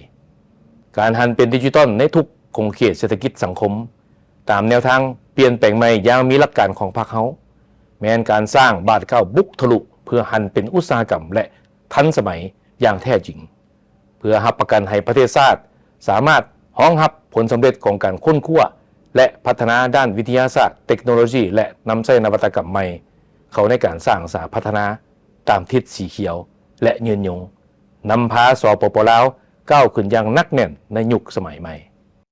ການຫັນເປັນດິຈິຕອນໃນທຸກຂົງເຂດເສດຖະກິດສັງຄົມ ຕາມແນວທາງປ່ຽນແປງໃໝ່ຢ່າງມີຫຼັກການຂອງພັກເຮົາ ແມ່ນການສ້າງບາດກ້າວບຸກທະລຸ ເພື່ອຫັນເປັນອຸດສາຫະກຳ ແລະ ທັນສະໄໝຢ່າງແທ້ຈິງ ເພື່ອຮັບປະກັນໃຫ້ປະເທດຊາດສາມາດຮອງຮັບຜົນສຳເລັດຂອງການຄົ້ນຄວ້າ ແລະ ພັດທະນາດ້ານວິທະຍາສາດ, ເຕັກໂນໂລຊີ ແລະ ນຳໃຊ້ນະວັດຕະກຳໃໝ່ເຂົ້າໃນການສ້າງສາພັດທະນາຕາມທິດສີຂຽວ ແລະ ຍືນຍົງ, ນຳພາ ສປປ ລາວ ກ້າວຂຶ້ນຢ່າງໜັກແໜ້ນໃນຍຸກສະໄໝໃໝ່.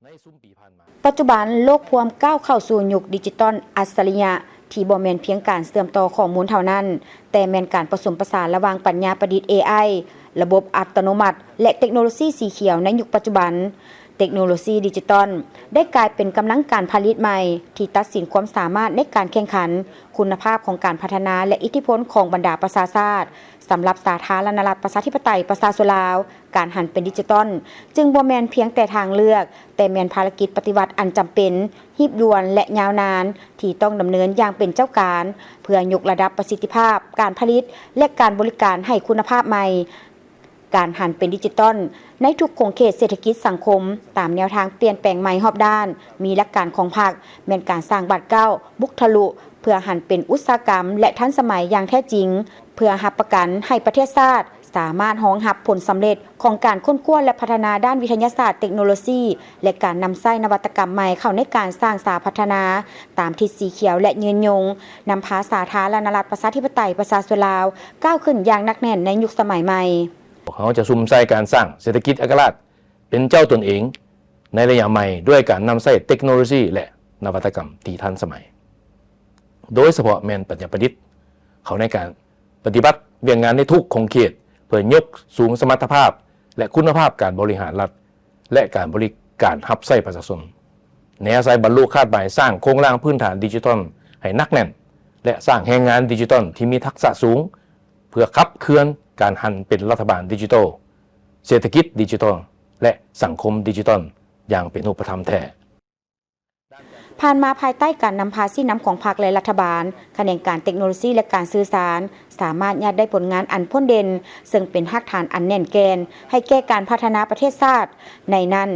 ໃນຊຸມປີຜ່ານມາ. ປັດຈຸບັນ, ໂລກພວມກ້າວເຂົ້າສູ່ຍຸກດິຈິຕອນອັດສະລິຍະ ທີ່ບໍ່ແມ່ນພຽງການເຊື່ອມຕໍ່ຂໍ້ມູນເທົ່ານັ້ນ, ແຕ່ແມ່ນການປະສົມປະສານລະຫວ່າງປັນຍາປະດິດ ເອໄອ, ລະບົບອັດຕະໂນມັດ ແລະ ເຕັກໂນໂລຊີສີຂຽວໃນຍຸກປັດຈຸບັນ. ເຕັກໂນໂລຊີດິຈິຕອນໄດ້ກາຍເປັນກຳລັງການຜະລິດໃໝ່ ທີ່ຕັດສິນຄວາມສາມາດໃນການແຂ່ງຂັນ, ຄຸນນະພາບຂອງການພັດທະນາ ແລະ ອິດທິພົນຂອງບັນດາປະຊາຊາດ. ສຳລັບສາທາລະນະລັດ ປະຊາທິປະໄຕ ປະຊາຊົນລາວ, ການຫັນເປັນດິຈິຕອນຈຶ່ງບໍ່ແມ່ນພຽງແຕ່ທາງເລືອກ, ແຕ່ແມ່ນພາລະກິດປະຕິວັດອັນຈຳເປັນ, ຮີບດ່ວນ ແລະ ຍາວນານ ທີ່ຕ້ອງດຳເນີນຢ່າງເປັນເຈົ້າການ ເພື່ອຍົກລະດັບປະສິດທິພາບການຜະລິດ ແລະ ການບໍລິການໃຫ້ຄຸນນະພາບໃໝ່. ການຫັນເປັນດິຈິຕອນໃນທຸກຂົງເຂດເສດຖະກິດສັງຄົມ ຕາມແນວທາງປ່ຽນແປງໃໝ່ຮອບດ້ານ, ມີຫຼັກການຂອງພັກ ແມ່ນການສ້າງບາດກ້າວບຸກທະລຸ ເພື່ອຫັນເປັນອຸດສາຫະກຳ ແລະ ທັນສະໄໝຢ່າງແທ້ຈິງ, ເພື່ອຮັບປະກັນໃຫ້ປະເທດຊາດສາມາດຮອງຮັບຜົນສຳເລັດຂອງການຄົ້ນຄວ້າ ແລະ ພັດທະນາດ້ານວິທະຍາສາດ, ເຕັກໂນໂລຊີ ແລະ ການນຳໃຊ້ນະວັດຕະກຳໃໝ່ເຂົ້າໃນການສ້າງສາພັດທະນາ ຕາມທິດສີຂຽວ ແລະ ຍືນຍົງ, ນຳພາສາທາລະນະລັດ ປະຊາທິປະໄຕ ປະຊາຊົນລາວ ກ້າວຂຶ້ນຢ່າງໜັກແໜ້ນໃນຍຸກສະໄໝໃໝ່. ພວກເຮົາຈະສຸມໃສ່ການສ້າງເສດຖະກິດເອກະລາດເປັນເຈົ້າຕົນເອງໃນໄລຍະໃໝ່ ດ້ວຍການນຳໃຊ້ເຕັກໂນໂລຊີ ແລະ ນະວັດຕະກຳທີ່ທັນສະໄໝ, ໂດຍສະເພາະແມ່ນປັນຍາປະດິດ ເຂົ້າໃນການປະຕິບັດວຽກງານໃນທຸກຂົງເຂດ ເພື່ອຍົກສູງສະມັດຕະພາບ ແລະ ຄຸນນະພາບການບໍລິຫານລັດ ແລະ ການບໍລິການຮັບໃຊ້ປະຊາຊົນ. ແນໃສ່ບັນລຸຄາດໝາຍສ້າງໂຄງລ່າງພື້ນຖານດິຈິຕອນໃຫ້ໜັກແໜ້ນ ແລະ ສ້າງແຮງງານດິຈິຕອນທີ່ມີທັກສະສູງ ເພື່ອຂັບເຄື່ອນການຫັນເປັນລັດຖະບານດິຈິຕອນ, ເສດຖະກິດດິຈິຕອນ ແລະ ສັງຄົມດິຈິຕອນຢ່າງເປັນຮູບປະທຳແທ້. ຜ່ານມາ, ພາຍໃຕ້ການນຳພາຊີ້ນຳຂອງພັກ ແລະ ລັດຖະບານ, ຂະແໜງການເຕັກໂນໂລຊີ ແລະ ການສື່ສານ ສາມາດຍາດໄດ້ຜົນງານອັນພົ້ນເດັ່ນ, ເຊິ່ງເປັນຮາກຖານອັນແໜ້ນແກ່ນໃຫ້ແກ່ການພັດທະນາປະເທດຊາດ. ໃນນັ້ນ,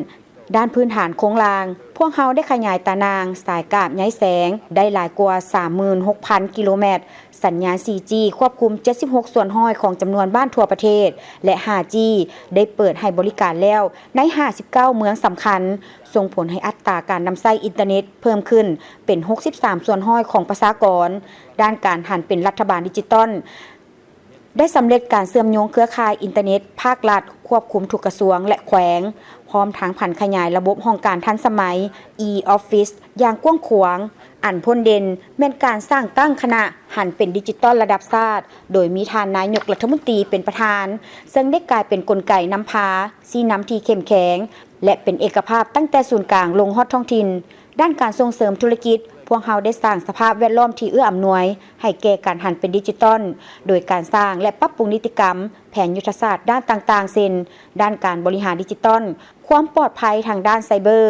ດ້ານພື້ນຖານໂຄງລ່າງ, ພວກເຮົາໄດ້ຂະຫຍາຍຕາໜ່າງ, ສາຍກາບ, ໃຍແສງ ໄດ້ຫຼາຍກວ່າ ສາມໝື່ນຫົກພັນ ກິໂລແມັດ, ສັນຍານ ສີ່ຈີ ຄວບຄຸມ ເຈັດສິບຫົກສ່ວນຮ້ອຍຂອງຈຳນວນບ້ານທົ່ວປະເທດ ແລະ ຫ້າຈີ ໄດ້ເປີດໃຫ້ບໍລິການແລ້ວໃນ ຫ້າສິບເກົ້າ ເມືອງສຳຄັນ, ສົ່ງຜົນໃຫ້ອັດຕາການນຳໃຊ້ອິນເຕີເນັດເພີ່ມຂຶ້ນເປັນ ຫົກສິບສາມສ່ວນຮ້ອຍຂອງປະຊາກອນ. ດ້ານການຫັນເປັນລັດຖະບານດິຈິຕອນ ໄດ້ສຳເລັດການເຊື່ອມໂຍງເຄືອຂ່າຍອິນເຕີເນັດພາກລັດຄວບຄຸມທຸກກະຊວງ ແລະ ແຂວງ, ພ້ອມທັງຜັນຂະຫຍາຍລະບົບຫ້ອງການທັນສະໄໝ e-office ຢ່າງກວ້າງຂວາງ. ອັນພົ້ນເດັ່ນແມ່ນການສ້າງຕັ້ງຄະນະຫັນເປັນດິຈິຕອນລະດັບຊາດ, ໂດຍມີທ່ານນາຍົກລັດຖະມົນຕີເປັນປະທານ, ເຊິ່ງໄດ້ກາຍເປັນກົນໄກນຳພາ, ຊີ້ນຳທີ່ເຂັ້ມແຂງ ແລະ ເປັນເອກະພາບຕັ້ງແຕ່ສູນກາງລົງຮອດທ້ອງຖິ່ນ. ດ້ານການສົ່ງເສີມທຸລະກິດ, ພວກເຮົາໄດ້ສ້າງສະພາບແວດລ້ອມທີ່ເອື້ອອຳນວຍໃຫ້ແກ່ການຫັນເປັນດິຈິຕອນ, ໂດຍການສ້າງ ແລະ ປັບປຸງນິຕິກຳ, ແຜນຍຸດທະສາດດ້ານຕ່າງໆ ເຊັ່ນ ດ້ານການບໍລິຫານດິຈິຕອນ, ຄວາມປອດໄພທາງດ້ານໄຊເບີ,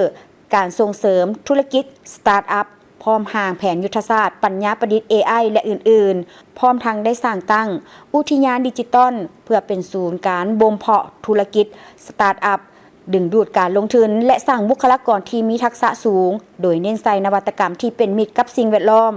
ການສົ່ງເສີມທຸລະກິດສະຕາດອັບ, ພ້ອມຮ່າງແຜນຍຸດທະສາດປັນຍາປະດິດ ເອໄອ ແລະ ອື່ນໆ, ພ້ອມທັງໄດ້ສ້າງຕັ້ງອຸທິຍານດິຈິຕອນ ເພື່ອເປັນສູນການບົ່ມເພາະທຸລະກິດສະຕາດອັບ, ດຶງດູດການລົງທຶນ ແລະ ສ້າງບຸກຄະລາກອນທີ່ມີທັກສະສູງ, ໂດຍເນັ້ນໃສ່ນະວັດຕະກຳທີ່ເປັນມິດກັບສິ່ງແວດລ້ອມ.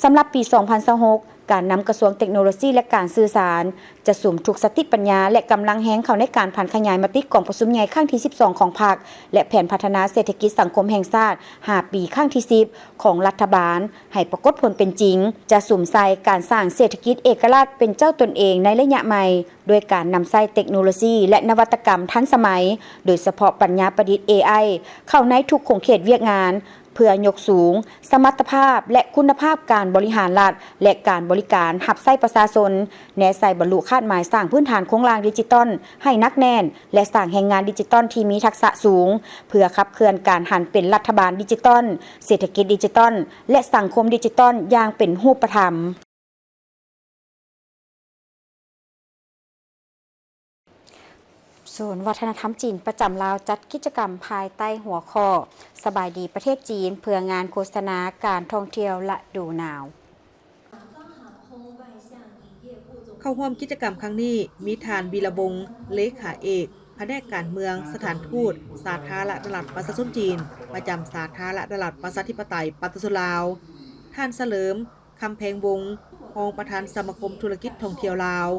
ສຳລັບປີສອງພັນຊາວຫົກ, ການນຳກະຊວງເຕັກໂນໂລຊີ ແລະ ການສື່ສານ ຈະສຸມທຸກສະຕິປັນຍາ ແລະ ກຳລັງແຮງເຂົ້າໃນການຜັນຂະຫຍາຍມະຕິກອງປະຊຸມໃຫຍ່ຄັ້ງທີສິບສອງຂອງພັກ ແລະ ແຜນພັດທະນາເສດຖະກິດສັງຄົມແຫ່ງຊາດຫ້າປີຄັ້ງທີສິບຂອງລັດຖະບານໃຫ້ປາກົດຜົນເປັນຈິງ, ຈະສຸມໃສ່ການສ້າງເສດຖະກິດເອກະລາດເປັນເຈົ້າຕົນເອງໃນໄລຍະໃໝ່, ດ້ວຍການນຳໃຊ້ເຕັກໂນໂລຊີ ແລະ ນະວັດຕະກຳທັນສະໄໝ, ໂດຍສະເພາະປັນຍາປະດິດ ເອໄອ ເຂົ້າໃນທຸກຂົງເຂດວຽກງານ, ເພື່ອຍົກສູງສະມັດຕະພາບ ແລະ ຄຸນນະພາບການບໍລິຫານລັດ ແລະ ການບໍລິການຮັບໃຊ້ປະຊາຊົນ, ແນໃສ່ບັນລຸຄາດໝາຍສ້າງພື້ນຖານໂຄງລ່າງດິຈິຕອນໃຫ້ໜັກແໜ້ນ ແລະ ສ້າງແຮງງານດິຈິຕອນທີ່ມີທັກສະສູງ, ເພື່ອຂັບເຄື່ອນການຫັນເປັນລັດຖະບານດິຈິຕອນ, ເສດຖະກິດດິຈິຕອນ ແລະ ສັງຄົມດິຈິຕອນຢ່າງເປັນຮູບປະທຳ. ສູນວັດທະນະທຳຈີນປະຈຳລາວຈັດກິດຈະກຳພາຍໃຕ້ຫົວຂໍ້ ສະບາຍດີປະເທດຈີນ ເພື່ອງານໂຄສະນາການທ່ອງທ່ຽວລະດູໜາວ. ເຂົ້າຮ່ວມກິດຈະກຳຄັ້ງນີ້ ມີທ່ານ ວີລະວົງ ເລຂາເອກ ພະແນກການເມືອງ ສະຖານທູດສາທາລະນະລັດປະຊາຊົນຈີນ ປະຈຳສາທາລະນະລັດປະຊາທິປະໄຕປະຊາຊົນລາວ, ທ່ານ ສະເຫຼີມ ຄຳແພງວົງ ຮອງປະທານສະມາຄົມທຸລະກິດທ່ອງທ່ຽວລາວ,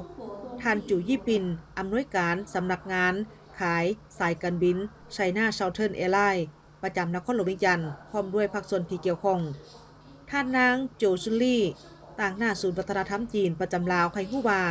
ທ່ານ ຈູ ຢີ່ປິນ ອຳນວຍການສຳນັກງານຂາຍສາຍການບິນ China Southern Airlines ປະຈຳນະຄອນຫຼວງວຽງຈັນ ພ້ອມດ້ວຍພາກສ່ວນທີ່ກ່ຽວຂ້ອງ. ທ່ານນາງ ໂຈຊຸນລີ ຕາງໜ້າສູນວັດທະນະທຳຈີນປະຈຳລາວໃຫ້ຮູ້ວ່າ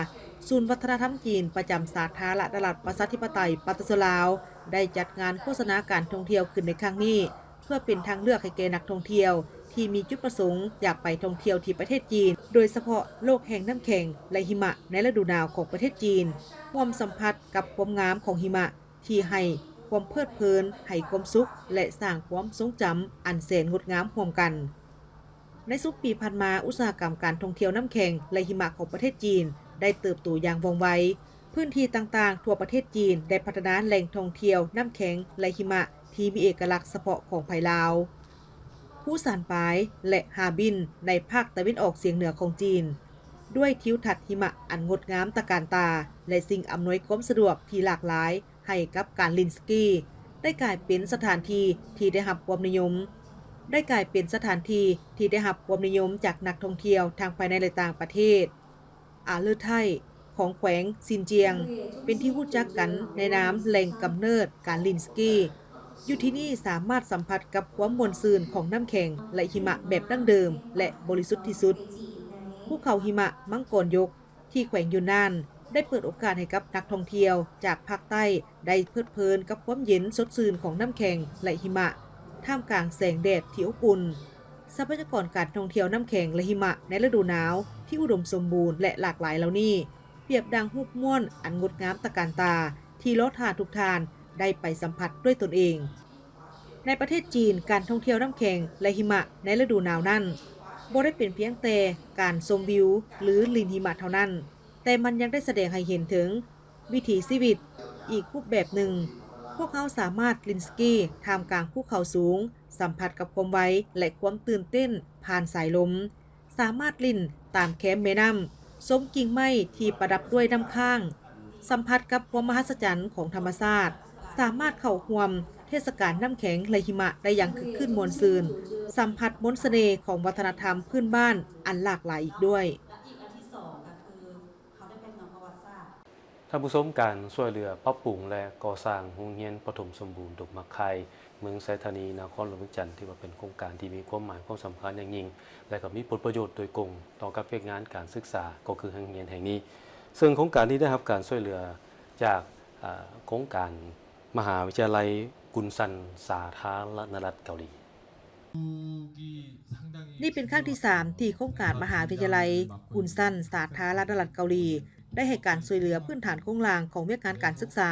ສູນວັດທະນະທຳຈີນປະຈຳສາທາລະນະລັດປະຊາທິປະໄຕປະຊາຊົນລາວ ໄດ້ຈັດງານໂຄສະນາການທ່ອງທ່ຽວຂຶ້ນໃນຄັ້ງນີ້ ເພື່ອເປັນທາງເລືອກໃຫ້ແກ່ນັກທ່ອງທ່ຽວທີ່ມີຈຸດປະສົງຢາກໄປທ່ອງທ່ຽວທີ່ປະເທດຈີນ, ໂດຍສະເພາະໂລກແຫ່ງນ້ຳແຂງ ແລະ ຫິມະໃນລະດູໜາວຂອງປະເທດຈີນ, ຮ່ວມສຳຜັດກັບຄວາມງາມຂອງຫິມະທີ່ໃຫ້ຄວາມເພີດເພີນ, ໃຫ້ຄວາມສຸກ ແລະ ສ້າງຄວາມຊົງຈຳອັນແສນງົດງາມຮ່ວມກັນ. ໃນຊຸມປີຜ່ານມາ, ອຸດສາຫະກຳການທ່ອງທ່ຽວນ້ຳແຂງ ແລະ ຫິມະຂອງປະເທດຈີນໄດ້ເຕີບໂຕຢ່າງວ່ອງໄວ. ພື້ນທີ່ຕ່າງໆທົ່ວປະເທດຈີນໄດ້ພັດທະນາແຫຼ່ງທ່ອງທ່ຽວນ້ຳແຂງ ແລະ ຫິມະທີ່ມີເອກະລັກສະເພາະຂອງໃຜລາວ. ພູຊານປາຍ ແລະ ຮາບິນ ໃນພາກຕາເວັນອອກສຽງເໜືອຂອງຈີນ, ດ້ວຍທິວທັດຫິມະອັນງົດງາມຕະການຕາ ແລະ ສິ່ງອຳນວຍຄວາມສະດວກທີ່ຫຼາກຫຼາຍໃຫ້ກັບການຫຼິ້ນສະກີ, ໄດ້ກາຍເປັນສະຖານທີ່ທີ່ໄດ້ຮັບຄວາມນິຍົມ, ໄດ້ກາຍເປັນສະຖານທີ່ທີ່ໄດ້ຮັບຄວາມນິຍົມຈາກນັກທ່ອງທ່ຽວທັງພາຍໃນ ແລະ ຕ່າງປະເທດ. ອາເລີໄທ ຂອງແຂວງຊິນຈຽງ ເປັນທີ່ຮູ້ຈັກກັນໃນນາມແຫຼ່ງກຳເນີດການຫຼິ້ນສະກີ. ຢູ່ທີ່ນີ້ສາມາດສຳຜັດກັບຄວາມມ່ວນຊື່ນຂອງນ້ຳແຂງ ແລະ ຫິມະແບບດັ້ງເດີມ ແລະ ບໍລິສຸດທີ່ສຸດ. ພູເຂົາຫິມະມັງກອນຍົກ ທີ່ແຂວງຢູນນານ ໄດ້ເປີດໂອກາດໃຫ້ກັບນັກທ່ອງທ່ຽວຈາກພາກໃຕ້ໄດ້ເພີດເພີນກັບຄວາມເຢັນສົດຊື່ນຂອງນ້ຳແຂງ ແລະ ຫິມະ ທ່າມກາງແສງແດດທີ່ອົບອຸ່ນ. ຊັບພະຍາກອນການທ່ອງທ່ຽວນ້ຳແຂງ ແລະ ຫິມະໃນລະດູໜາວທີ່ອຸດົມສົມບູນ ແລະ ຫຼາກຫຼາຍເຫຼົ່ານີ້ ປຽບດັ່ງຮູບມ້ວນອັນງົດງາມຕະການຕາ ທີ່ລໍຖ້າທຸກທ່ານໄດ້ໄປສຳຜັດດ້ວຍຕົນເອງ. ໃນປະເທດຈີນ, ການທ່ອງທ່ຽວນ້ຳແຂງ ແລະ ຫິມະໃນລະດູໜາວນັ້ນ ບໍ່ໄດ້ເປັນພຽງແຕ່ການຊົມວິວ ຫຼື ຫຼິ້ນຫິມະເທົ່ານັ້ນ, ແຕ່ມັນຍັງໄດ້ສະແດງໃຫ້ເຫັນເຖິງວິຖີຊີວິດອີກຮູບແບບໜຶ່ງ. ພວກເຮົາສາມາດຫຼິ້ນສະກີທ່າມກາງພູເຂົາສູງ, ສຳຜັດກັບຄວາມໄວ ແລະ ຄວາມຕື່ນເຕັ້ນຜ່ານສາຍລົມ. ສາມາດຫຼິ້ນຕາມແຄມແມ່ນ້ຳ, ຊົມກິ່ງໄມ້ທີ່ປະດັບດ້ວຍນ້ຳຄ້າງ, ສຳຜັດກັບຄວາມມະຫັດສະຈັນຂອງທຳມະຊາດ, ສາມາດເຂົ້າຮ່ວມເທດສະການນ້ຳແຂງ ແລະ ຫິມະໄດ້ຢ່າງຄຶກຄື້ນມ່ວນຊື່ນ, ສຳຜັດມົນສະເໜ່ຂອງວັດທະນະທຳພື້ນບ້ານອັນຫຼາກຫຼາຍອີກດ້ວຍ. ທ່ານຜູ້ຊົມ, ການຊ່ວຍເຫຼືອປັບປຸງ ແລະ ກໍ່ສ້າງໂຮງຮຽນປະຖົມສົມບູນດົງໝາກໄຂ່ ເມືອງໄຊທານີ ນະຄອນຫຼວງວຽງຈັນ ຖືວ່າເປັນໂຄງການທີ່ມີຄວາມໝາຍຄວາມສຳຄັນຢ່າງຍິ່ງ ແລະ ກໍມີຜົນປະໂຫຍດໂດຍກົງຕໍ່ກັບວຽກງານການສຶກສາ ກໍຄືໂຮງຮຽນແຫ່ງນີ້. ເຊິ່ງໂຄງການນີ້ໄດ້ຮັບການຊ່ວຍເຫຼືອຈາກ ອາ ໂຄງການມະຫາວິທະຍາໄລກຸນຊັນ ສາທາລະນະລັດເກົາຫຼີ. ນີ້ເປັນຄັ້ງທີສາມ ທີ່ໂຄງການມະຫາວິທະຍາໄລຂຸນຊັນສາທາລະນະລັດເກົາຫຼີ ໄດ້ໃຫ້ການຊ່ວຍເຫຼືອພື້ນຖານໂຄງລ່າງຂອງວຽກງານການສຶກສາ,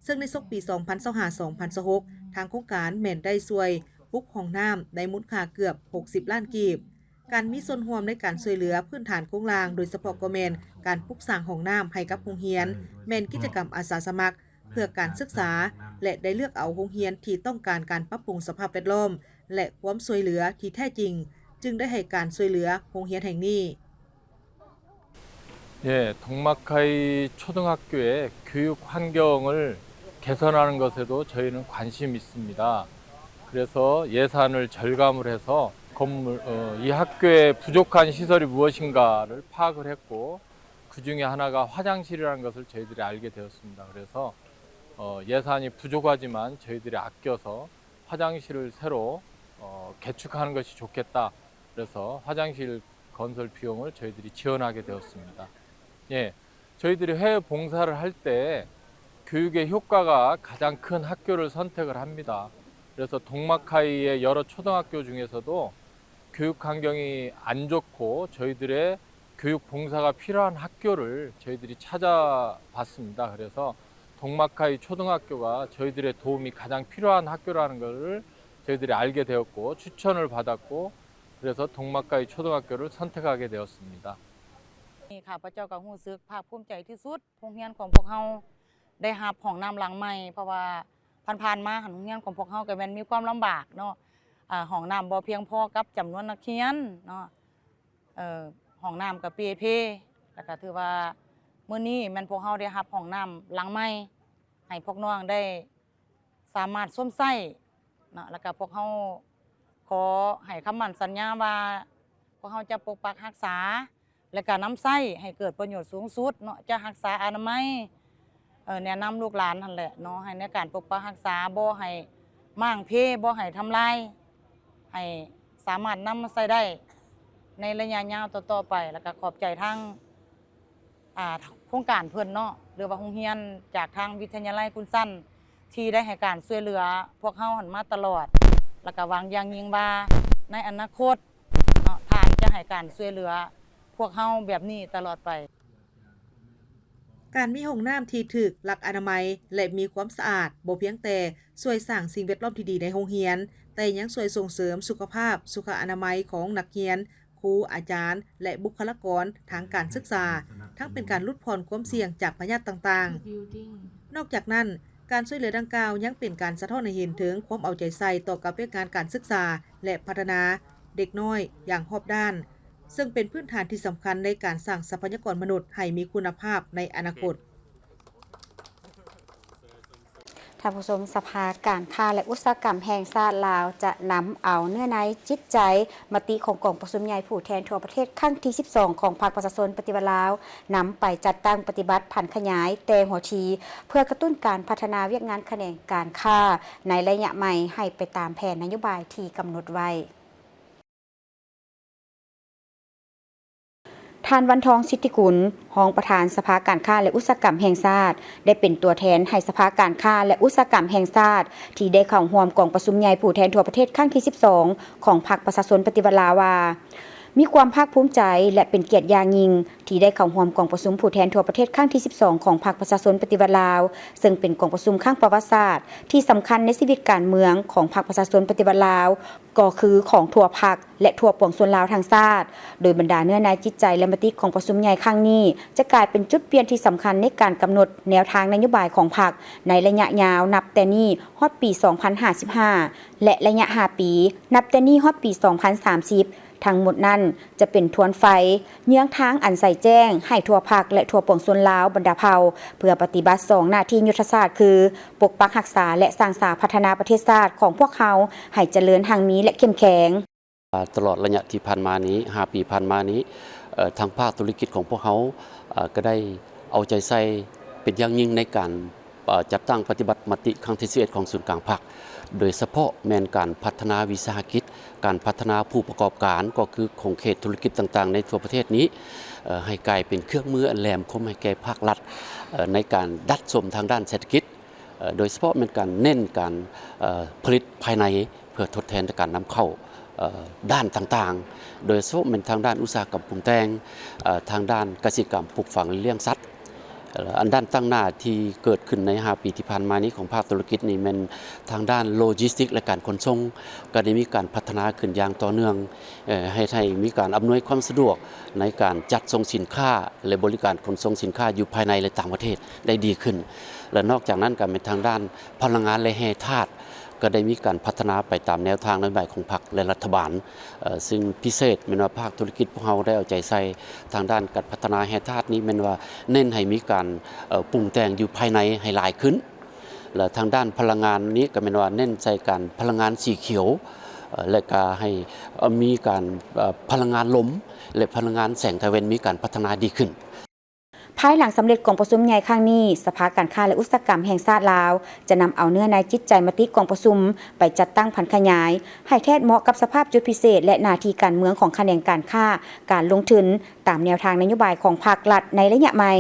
ເຊິ່ງໃນສົກປີສອງພັນຊາວຫ້າ ສອງພັນຊາວຫົກ ທາງໂຄງການແມ່ນໄດ້ຊ່ວຍປຸກຫ້ອງນ້ຳໃນມູນຄ່າເກືອບຫົກສິບລ້ານກີບ. ການມີສ່ວນຮ່ວມໃນການຊ່ວຍເຫຼືອພື້ນຖານໂຄງລ່າງ, ໂດຍສະເພາະກໍແມ່ນການປຸກສ້າງຫ້ອງນ້ຳໃຫ້ກັບໂຮງຮຽນ, ແມ່ນກິດຈະກຳອາສາສະໝັກເພື່ອການສຶກສາ ແລະ ໄດ້ເລືອກເອົາໂຮງຮຽນທີ່ຕ້ອງການການປັບປຸງສະພາບແວດລ້ອມ ແລະ ຄວາມຊ່ວຍເຫຼືອທີ່ແທ້ຈິງ, ຈຶ່ງໄດ້ໃຫ້ການຊ່ວຍເຫຼືອໂຮງຮຽນແຫ່ງນີ້. 예, 동막하이 초등학교의 교육 환경을 개선하는 것에도 저희는 관심이 있습니다. 그래서 예산을 절감을 해서 건물, 어, 이 학교에 부족한 시설이 무엇인가를 파악을 했고, 그 중에 하나가 화장실이라는 것을 저희들이 알게 되었습니다. 그래서, 어, 예산이 부족하지만 저희들이 아껴서 화장실을 새로, 어, 개축하는 것이 좋겠다. 그래서 화장실 건설 비용을 저희들이 지원하게 되었습니다. 예, 저희들이 해외 봉사를 할 때 교육의 효과가 가장 큰 학교를 선택을 합니다. 그래서 동막하이의 여러 초등학교 중에서도 교육 환경이 안 좋고 저희들의 교육 봉사가 필요한 학교를 저희들이 찾아봤습니다. 그래서 동막하이 초등학교가 저희들의 도움이 가장 필요한 학교라는 것을 저희들이 알게 되었고, 추천을 받았고, 그래서 동막하이 초등학교를 선택하게 되었습니다. ຂ້າພະເຈົ້າກໍຮູ້ສຶກພາກພູມໃຈທີ່ສຸດ ໂຮງຮຽນຂອງພວກເຮົາໄດ້ຮັບຫ້ອງນ້ຳຫຼັງໃໝ່ ເພາະວ່າຜ່ານໆມາຫັ້ນ ໂຮງຮຽນຂອງພວກເຮົາກໍແມ່ນມີຄວາມລຳບາກເນາະ ອາ ຫ້ອງນ້ຳບໍ່ພຽງພໍກັບຈຳນວນນັກຮຽນເນາະ ເອີ ຫ້ອງນ້ຳກໍເປ່ເພ ແລ້ວກໍຖືວ່າມື້ນີ້ແມ່ນພວກເຮົາໄດ້ຮັບຫ້ອງນ້ຳຫຼັງໃໝ່ ໃຫ້ພວກນ້ອງໄດ້ ສາມາດຊົມໃຊ້ເນາະ ແລ້ວກະພວກເຮົາຂໍໃຫ້ຄຳໝັ້ນສັນຍາວ່າ ພວກເຮົາຈະປົກປັກຮັກສາ ແລະກະນຳໃຊ້ໃຫ້ເກີດປະໂຫຍດສູງສຸດເນາະ ຈະຮັກສາອະນາໄມ ເອີ ແນະນຳລູກຫຼານຫັ້ນແຫຼະເນາະ ໃຫ້ໃນການປົກປັກຮັກສາ ບໍ່ໃຫ້ມ້າງເພ ບໍ່ໃຫ້ທຳລາຍ ໃຫ້ສາມາດນຳມາໃຊ້ໄດ້ໃນໄລຍະຍາວຕໍ່ໆໄປ ແລ້ວກະຂອບໃຈທາງ ອ່າ ໂຄງການເພິ່ນເນາະ ຫຼືວ່າໂຮງຮຽນຈາກທາງວິທະຍາໄລຂຸນຊັນ ທີ່ໄດ້ໃຫ້ການຊ່ວຍເຫຼືອພວກເຮົາຫັ້ນມາຕະຫຼອດ ແລ້ວກະຫວັງຢ່າງຍິ່ງວ່າໃນອະນາຄົດເນາະ ທ່ານຈະໃຫ້ການຊ່ວຍເຫຼືອພວກເຮົາແບບນີ້ຕະຫຼອດໄປ. ການມີຫ້ອງນ້ຳທີ່ຖືກຫຼັກອະນາໄມ ແລະ ມີຄວາມສະອາດ ບໍ່ພຽງແຕ່ຊ່ວຍສ້າງສິ່ງແວດລ້ອມທີ່ດີໃນໂຮງຮຽນ, ແຕ່ຍັງຊ່ວຍສົ່ງເສີມສຸຂະພາບ, ສຸຂະອະນາໄມຂອງນັກຮຽນ, ຄູ, ອາຈານ ແລະ ບຸກຄະລາກອນທາງການສຶກສາ, ທັງເປັນການຫຼຸດຜ່ອນຄວາມສ່ຽງຈາກພະຍາດຕ່າງໆ. ນອກຈາກນັ້ນ, ການຊ່ວຍເຫຼືອດັ່ງກ່າວຍັງເປັນການສະທ້ອນໃຫ້ເຫັນເຖິງຄວາມເອົາໃຈໃສ່ຕໍ່ກັບວຽກງານການສຶກສາ ແລະ ພັດທະນາເດັກນ້ອຍຢ່າງຮອບດ້ານ, ເຊິ່ງເປັນພື້ນຖານທີ່ສຳຄັນໃນການສ້າງຊັບພະຍາກອນມະນຸດໃຫ້ມີຄຸນນະພາບໃນອະນາຄົດ. ທ່ານຜູ້ຊົມ, ສະພາການຄ້າ ແລະ ອຸດສາຫະກຳແຫ່ງຊາດລາວ ຈະນຳເອົາເນື້ອໃນຈິດໃຈມະຕິຂອງກອງປະຊຸມໃຫຍ່ຜູ້ແທນທົ່ວປະເທດຄັ້ງທີສິບສອງ ຂອງພັກປະຊາຊົນປະຕິວັດລາວ ນຳໄປຈັດຕັ້ງປະຕິບັດຜັນຂະຫຍາຍແຕ່ຫົວທີ ເພື່ອກະຕຸ້ນການພັດທະນາວຽກງານຂະແໜງການຄ້າໃນໄລຍະໃໝ່ໃຫ້ໄປຕາມແຜນນະໂຍບາຍທີ່ກຳນົດໄວ້. ທ່ານ ວັນທອງ ສິດທິກຸນ ຮອງປະທານສະພາການຄ້າ ແລະ ອຸດສາຫະກຳແຫ່ງຊາດ ໄດ້ເປັນຕົວແທນໃຫ້ສະພາການຄ້າ ແລະ ອຸດສາຫະກຳແຫ່ງຊາດ ທີ່ໄດ້ເຂົ້າຮ່ວມກອງປະຊຸມໃຫຍ່ຜູ້ແທນທົ່ວປະເທດຄັ້ງທີສິບສອງ ຂອງພັກປະຊາຊົນປະຕິວັດລາວວ່າ ມີຄວາມພາກພູມໃຈ ແລະ ເປັນກຽດຢ່າງຍິ່ງ ທີ່ໄດ້ເຂົ້າຮ່ວມກອງປະຊຸມຜູ້ແທນທົ່ວປະເທດຄັ້ງທີສິບສອງ ຂອງພັກປະຊາຊົນປະຕິວັດລາວ, ເຊິ່ງເປັນກອງປະຊຸມຄັ້ງປະຫວັດສາດທີ່ສຳຄັນໃນຊີວິດການເມືອງຂອງພັກປະຊາຊົນປະຕິວັດລາວ ກໍຄືຂອງທົ່ວພັກ ແລະ ທົ່ວປວງຊົນລາວທັງຊາດ, ໂດຍບັນດາເນື້ອໃນຈິດໃຈ ແລະ ມະຕິຂອງປະຊຸມໃຫຍ່ຄັ້ງນີ້ ຈະກາຍເປັນຈຸດປ່ຽນທີ່ສຳຄັນໃນການກຳນົດແນວທາງນະໂຍບາຍຂອງພັກໃນໄລຍະຍາວນັບແຕ່ນີ້ຮອດປີສອງພັນຫ້າສິບຫ້າ ແລະ ໄລຍະຫ້າປີ ນັບແຕ່ນີ້ຮອດປີສອງພັນສາມສິບ. ທັງໝົດນັ້ນຈະເປັນທວນໄຟ ເຍືອງທາງອັນໃສແຈ້ງໃຫ້ທົ່ວພັກ ແລະ ທົ່ວປວງຊົນລາວບັນດາເຜົ່າ ເພື່ອປະຕິບັດສອງໜ້າທີ່ຍຸດທະສາດຄື ປົກປັກຮັກສາ ແລະ ສ້າງສາພັດທະນາປະເທດຊາດຂອງພວກເຮົາໃຫ້ຈະເລີນຮັ່ງມີ ແລະ ເຂັ້ມແຂງ. ຕະຫຼອດໄລຍະທີ່ຜ່ານມານີ້ ຫ້າປີຜ່ານມານີ້ ເອີ ທາງພາກທຸລະກິດຂອງພວກເຮົາ ເອີ ກໍໄດ້ເອົາໃຈໃສ່ເປັນຢ່າງຍິ່ງໃນການ ເອີ ຈັດຕັ້ງປະຕິບັດມະຕິຄັ້ງທີສິບເອັດຂອງສູນກາງພັກ ໂດຍສະເພາະແມ່ນການພັດທະນາວິສາຫະກິດ, ການພັດທະນາຜູ້ປະກອບການ ກໍຄືຂົງເຂດທຸລະກິດຕ່າງໆໃນທົ່ວປະເທດນີ້ ເອີ ໃຫ້ກາຍເປັນເຄື່ອງມືອັນແຫຼມຄົມໃຫ້ແກ່ພາກລັດ ເອີ ໃນການດັດສົມທາງດ້ານເສດຖະກິດ ເອີ ໂດຍສະເພາະແມ່ນການເນັ້ນການ ເອີ ຜະລິດພາຍໃນ ເພື່ອທົດແທນການນຳເຂົ້າ ເອີ ດ້ານຕ່າງໆ ໂດຍສະເພາະແມ່ນທາງດ້ານອຸດສາຫະກຳປຸງແຕ່ງ, ເອີ ທາງດ້ານກະສິກຳ, ປູກຝັງ ແລະ ລ້ຽງສັດ. ເອີ ອັນດ້ານຕັ້ງໜ້າທີ່ເກີດຂຶ້ນໃນຫ້າປີທີ່ຜ່ານມານີ້ຂອງພາກທຸລະກິດນີ້ແມ່ນທາງດ້ານໂລຈິສຕິກ ແລະ ການຂົນສົ່ງ ກໍໄດ້ມີການພັດທະນາຂຶ້ນຢ່າງຕໍ່ເນື່ອງ, ເອີ ເຮັດໃຫ້ມີການອຳນວຍຄວາມສະດວກໃນການຈັດສົ່ງສິນຄ້າ ແລະ ບໍລິການຂົນສົ່ງສິນຄ້າຢູ່ພາຍໃນ ແລະ ຕ່າງປະເທດໄດ້ດີຂຶ້ນ. ແລະ ນອກຈາກນັ້ນກໍແມ່ນທາງດ້ານພະລັງງານ ແລະ ແຮ່ທາດ ກໍໄດ້ມີການພັດທະນາໄປຕາມແນວທາງນະໂຍບາຍຂອງພັກ ແລະ ລັດຖະບານ. ເອີ ຊຶ່ງພິເສດແມ່ນວ່າພາກທຸລະກິດພວກເຮົາໄດ້ເອົາໃຈໃສ່ທາງດ້ານການພັດທະນາແຮ່ທາດນີ້ ແມ່ນວ່າເນັ້ນໃຫ້ມີການ ເອີ ປຸງແຕ່ງຢູ່ພາຍໃນໃຫ້ຫຼາຍຂຶ້ນ ແລະ ທາງດ້ານພະລັງງານນີ້ກໍແມ່ນວ່າເນັ້ນໃສ່ການພະລັງງານສີຂຽວ ເອີ ແລະ ກໍໃຫ້ ເອີ ມີການ ເອີ ພະລັງງານລົມ ແລະ ພະລັງງານແສງຕາເວັນມີການພັດທະນາດີຂຶ້ນ. ພາຍຫຼັງສຳເລັດກອງປະຊຸມໃຫຍ່ຄັ້ງນີ້, ສະພາການຄ້າ ແລະ ອຸດສາຫະກຳແຫ່ງຊາດລາວ ຈະນຳເອົາເນື້ອໃນຈິດໃຈມະຕິກອງປະຊຸມ ໄປຈັດຕັ້ງຜັນຂະຫຍາຍ ໃຫ້ແທດເໝາະກັບສະພາບຈຸດພິເສດ ແລະ ໜ້າທີ່ການເມືອງຂອງຂະແໜງການຄ້າ, ການລົງທຶນ ຕາມແນວທາງນະໂຍບາຍຂອງພັກລັດໃນໄລຍະໃໝ່,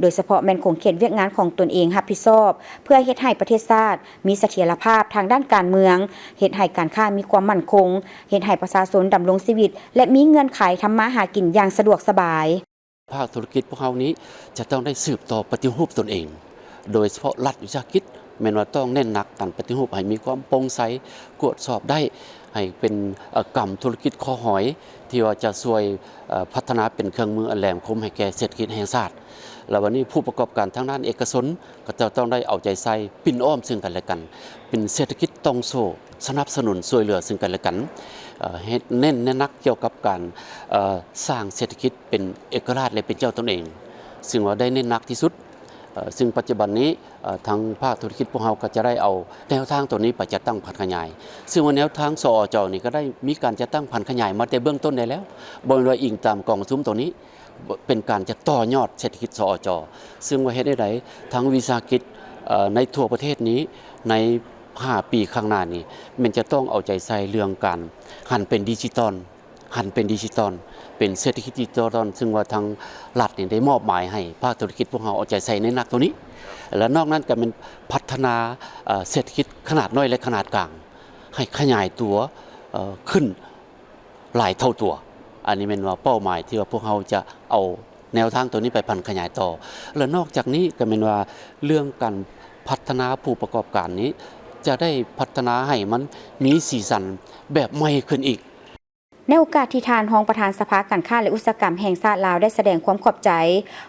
ໂດຍສະເພາະແມ່ນຂົງເຂດວຽກງານຂອງຕົນເອງຮັບຜິດຊອບ ເພື່ອເຮັດໃຫ້ປະເທດຊາດມີສະຖຽນລະພາບທາງດ້ານການເມືອງ, ເຮັດໃຫ້ການຄ້າມີຄວາມໝັ້ນຄົງ, ເຮັດໃຫ້ປະຊາຊົນດຳລົງຊີວິດ ແລະ ມີເງື່ອນໄຂທຳມາຫາກິນຢ່າງສະດວກສະບາຍ. ພາກທຸລະກິດພວກເຮົານີ້ຈະຕ້ອງໄດ້ສືບຕໍ່ປະຕິຮູບຕົນເອງ, ໂດຍສະເພາະລັດວິສາຫະກິດ ແມ່ນວ່າຕ້ອງເນັ້ນໜັກການປະຕິຮູບໃຫ້ມີຄວາມໂປ່ງໃສ, ກວດສອບໄດ້ ໃຫ້ເປັນ ເອີ ກຳທຸລະກິດຂໍ້ຫອຍ ທີ່ວ່າຈະຊ່ວຍ ເອີ ພັດທະນາເປັນເຄື່ອງມືອັນແຫຼມຄົມໃຫ້ແກ່ເສດຖະກິດແຫ່ງຊາດ. ແລ້ວບັດນີ້ຜູ້ປະກອບການທາງດ້ານເອກະຊົນ ກໍຈະຕ້ອງໄດ້ເອົາໃຈໃສ່ປິ່ນອ້ອມເຊິ່ງກັນແລະກັນ, ເປັນເສດຖະກິດຕ່ອງໂສ້ ສະໜັບສະໜູນຊ່ວຍເຫຼືອເຊິ່ງກັນແລະກັນ, ເອີ ເຮັດເນັ້ນແນະໜັກກ່ຽວກັບການ ເອີ ສ້າງເສດຖະກິດເປັນເອກະລາດ ແລະ ເປັນເຈົ້າຕົນເອງ, ຊຶ່ງວ່າໄດ້ເນັ້ນໜັກທີ່ສຸດ. ເອີ ຊຶ່ງປັດຈຸບັນນີ້ ເອີ ທາງພາກທຸລະກິດພວກເຮົາກໍຈະໄດ້ເອົາແນວທາງຕົວນີ້ໄປຈັດຕັ້ງຜັນຂະຫຍາຍ, ຊຶ່ງວ່າແນວທາງ ສອຈ ນີ້ກໍໄດ້ມີການຈັດຕັ້ງຜັນຂະຫຍາຍມາແຕ່ເບື້ອງຕົ້ນໄດ້ແລ້ວ, ບໍ່ແມ່ນວ່າອີງຕາມກອງປະຊຸມຕົວນີ້ ເປັນການຈະຕໍ່ຍອດເສດຖະກິດ ສອຈ ຊຶ່ງວ່າເຮັດໃຫ້ໃດ ທັງວິສາຫະກິດ ເອີ ໃນທົ່ວປະເທດນີ້ ໃນຫ້າປີຂ້າງໜ້ານີ້ ແມ່ນຈະຕ້ອງເອົາໃຈໃສ່ເລື່ອງການຫັນເປັນດິຈິຕອນ, ຫັນເປັນດິຈິຕອນ, ເປັນເສດຖະກິດດິຈິຕອນ, ຊຶ່ງວ່າທາງລັດນີ້ໄດ້ມອບໝາຍໃຫ້ພາກທຸລະກິດພວກເຮົາເອົາໃຈໃສ່ໃນໜັກຕົວນີ້ ແລະ ນອກນັ້ນກໍແມ່ນພັດທະນາ ເອີ ເສດຖະກິດຂະໜາດນ້ອຍ ແລະ ຂະໜາດກາງ ໃຫ້ຂະຫຍາຍຕົວ ເອີ ຂຶ້ນ ຫຼາຍເທົ່າຕົວ. ອັນນີ້ແມ່ນວ່າເປົ້າໝາຍທີ່ວ່າພວກເຮົາຈະເອົາແນວທາງຕົວນີ້ໄປຜັນຂະຫຍາຍຕໍ່ ແລະ ນອກຈາກນີ້ກໍແມ່ນວ່າເລື່ອງການພັດທະນາຜູ້ປະກອບການນີ້ ຈະໄດ້ພັດທະນາໃຫ້ມັນມີສີສັນແບບໃໝ່ຂຶ້ນອີກ. ໃນໂອກາດທີ່ທ່ານຮອງປະທານສະພາການຄ້າ ແລະ ອຸດສາຫະກຳແຫ່ງຊາດລາວ ໄດ້ສະແດງຄວາມຂອບໃຈ,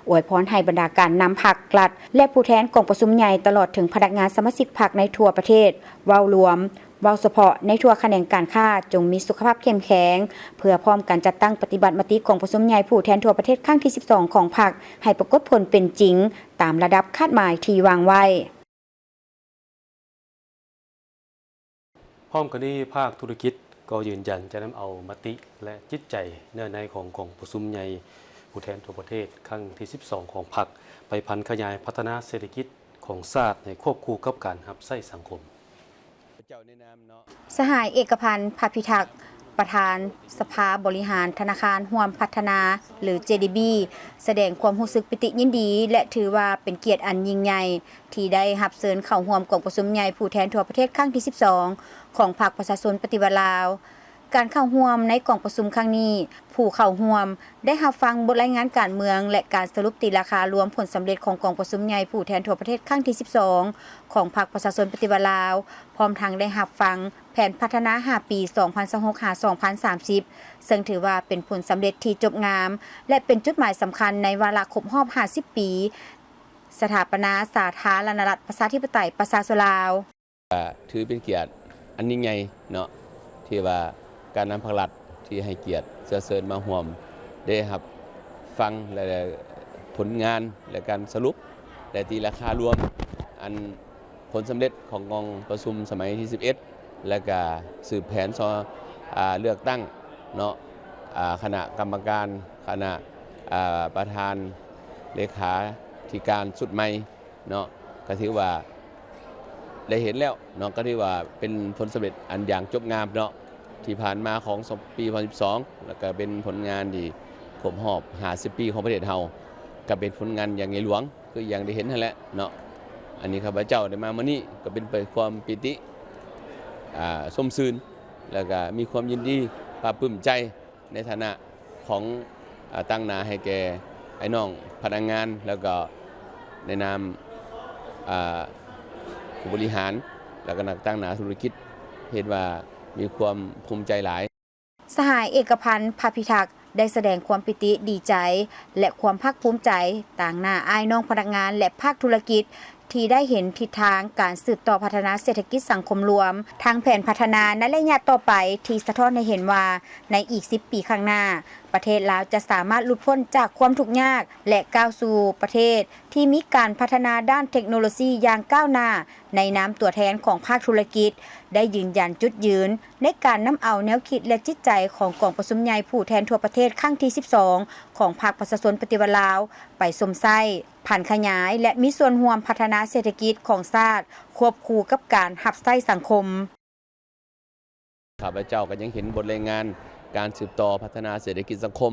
ອວຍພອນໃຫ້ບັນດາການນຳພັກລັດ ແລະ ຜູ້ແທນກອງປະຊຸມໃຫຍ່ ຕະຫຼອດເຖິງພະນັກງານສະມາຊິກພັກໃນທົ່ວປະເທດ ເວົ້າລວມ, ເວົ້າສະເພາະໃນທົ່ວຂະແໜງການຄ້າ ຈົ່ງມີສຸຂະພາບເຂັ້ມແຂງ ເພື່ອພ້ອມກັນຈັດຕັ້ງປະຕິບັດມະຕິກອງປະຊຸມໃຫຍ່ຜູ້ແທນທົ່ວປະເທດຄັ້ງທີສິບສອງຂອງພັກ ໃຫ້ປາກົດຜົນເປັນຈິງຕາມລະດັບຄາດໝາຍທີ່ວາງໄວ້. ພ້ອມກັນນີ້, ພາກທຸລະກິດກໍຢືນຢັນຈະນຳເອົາມະຕິ ແລະ ຈິດໃຈເນື້ອໃນຂອງກອງປະຊຸມໃຫຍ່ຜູ້ແທນທົ່ວປະເທດຄັ້ງທີສິບສອງຂອງພັກ ໄປຜັນຂະຫຍາຍພັດທະນາເສດຖະກິດຂອງຊາດໃຫ້ຄວບຄູ່ກັບການຮັບໃຊ້ສັງຄົມ. ສະຫາຍ ເອກະພັນ ພະພິທັກ ປະທານສະພາບໍລິຫານທະນາຄານຮ່ວມພັດທະນາ ຫຼື ເຈດີບີ ສະແດງຄວາມຮູ້ສຶກປີຕິຍິນດີ ແລະ ຖືວ່າເປັນກຽດອັນຍິ່ງໃຫຍ່ ທີ່ໄດ້ຮັບເຊີນເຂົ້າຮ່ວມກອງປະຊຸມໃຫຍ່ຜູ້ແທນທົ່ວປະເທດຄັ້ງທີສິບສອງຂອງພັກປະຊາຊົນປະຕິວັດລາວ. ການເຂົ້າຮ່ວມໃນກອງປະຊຸມຄັ້ງນີ້, ຜູ້ເຂົ້າຮ່ວມໄດ້ຮັບຟັງບົດລາຍງານການເມືອງ ແລະ ການສະຫຼຸບຕີລາຄາລວມຜົນສຳເລັດຂອງກອງປະຊຸມໃຫຍ່ຜູ້ແທນທົ່ວປະເທດຄັ້ງທີສິບສອງຂອງພັກປະຊາຊົນປະຕິວັດລາວ, ພ້ອມທັງໄດ້ຮັບຟັງ ແຜນພັດທະນາຫ້າປີ ສອງພັນຊາວຫົກ ຫາ ສອງພັນສາມສິບ ເຊິ່ງຖືວ່າເປັນຜົນສຳເລັດທີ່ຈົບງາມ ແລະ ເປັນຈຸດໝາຍສຳຄັນໃນວາລະຄົບຮອບຫ້າສິບປີ ສະຖາປະນາສາທາລະນະລັດ ປະຊາທິປະໄຕ ປະຊາຊົນລາວ. ຖືເປັນກຽດອັນຍິ່ງໃຫຍ່ເນາະ ທີ່ວ່າການນຳພັກລັດທີ່ໃຫ້ກຽດເຊື້ອເຊີນມາຮ່ວມ ໄດ້ຮັບຟັງ ແລະ ຜົນງານ ແລະ ການສະຫຼຸບ ແລະ ຕີລາຄາລວມ ອັນ ຜົນສຳເລັດຂອງກອງປະຊຸມສະໄໝທີສິບເອັດ ແລະກະສືບແຜນຊອ ອາ ເລືອກຕັ້ງເນາະ ອາ ຄະນະກຳມະການ ຄະນະ ອາ ປະທານເລຂາທິການຊຸດໃໝ່ເນາະ ກະຖືວ່າໄດ້ເຫັນແລ້ວເນາະ ກະຖືວ່າເປັນຜົນສຳເລັດອັນຢ່າງຈົບງາມເນາະ ທີ່ຜ່ານມາຂອງ ສອງ ປີສອງພັນສິບສອງ ແລະກະເປັນຜົນງານທີ່ຄົບຮອບຫ້າສິບປີຂອງປະເທດເຮົາ ກະເປັນຜົນງານຢ່າງໃຫຍ່ຫຼວງ ຄືຢ່າງໄດ້ເຫັນຫັ້ນແຫຼະເນາະ. ອັນນີ້ຂ້າພະເຈົ້າໄດ້ມາມື້ນີ້ ກໍເປັນໄປຄວາມປີຕິ ອ່າ ຊົມຊື່ນ ແລ້ວກໍມີຄວາມຍິນດີ ພາກພູມໃຈໃນຖານະຂອງ ອາ ຕາງໜ້າໃຫ້ແກ່ອ້າຍນ້ອງພະນັກງານ ແລ້ວກໍໃນນາມ ອາ ຜູ້ບໍລິຫານ ແລ້ວກໍນັກຕາງໜ້າທຸລະກິດ ເຫັນວ່າມີຄວາມພູມໃຈຫຼາຍ. ສະຫາຍເອກະພັນ ພະພິທັກ ໄດ້ສະແດງຄວາມປີຕິດີໃຈ ແລະ ຄວາມພາກພູມໃຈ ຕາງໜ້າອ້າຍນ້ອງພະນັກງານ ແລະ ພາກທຸລະກິດ ທີ່ໄດ້ເຫັນທິດທາງການສືບຕໍ່ພັດທະນາເສດຖະກິດສັງຄົມລວມ ທັງແຜນພັດທະນາໃນໄລຍະຕໍ່ໄປ ທີ່ສະທ້ອນໃຫ້ເຫັນວ່າ ໃນອີກສິບປີຂ້າງໜ້າ ປະເທດລາວຈະສາມາດຫຼຸດພົ້ນຈາກຄວາມທຸກຍາກ ແລະ ກ້າວສູ່ປະເທດທີ່ມີການພັດທະນາດ້ານເທັກໂນໂລຊີຢ່າງກ້າວໜ້າ. ໃນນາມຕົວແທນຂອງພາກທຸລະກິດ ໄດ້ຢືນຢັນຈຸດຢືນໃນການນຳເອົາແນວຄິດ ແລະ ຈິດໃຈຂອງກອງປະຊຸມໃຫຍ່ຜູ້ແທນທົ່ວປະເທດຄັ້ງທີສິບສອງ ຂອງພັກປະຊາຊົນປະຕິວັດລາວ ໄປຊົມໃຊ້, ຜັນຂະຫຍາຍ ແລະ ມີສ່ວນຮ່ວມພັດທະນາເສດຖະກິດຂອງຊາດ ຄວບຄູ່ກັບການຮັບໃຊ້ສັງຄົມ. ຂ້າພະເຈົ້າກໍຍັງເຫັນບົດລາຍງານການສືບຕໍ່ພັດທະນາເສດຖະກິດສັງຄົມ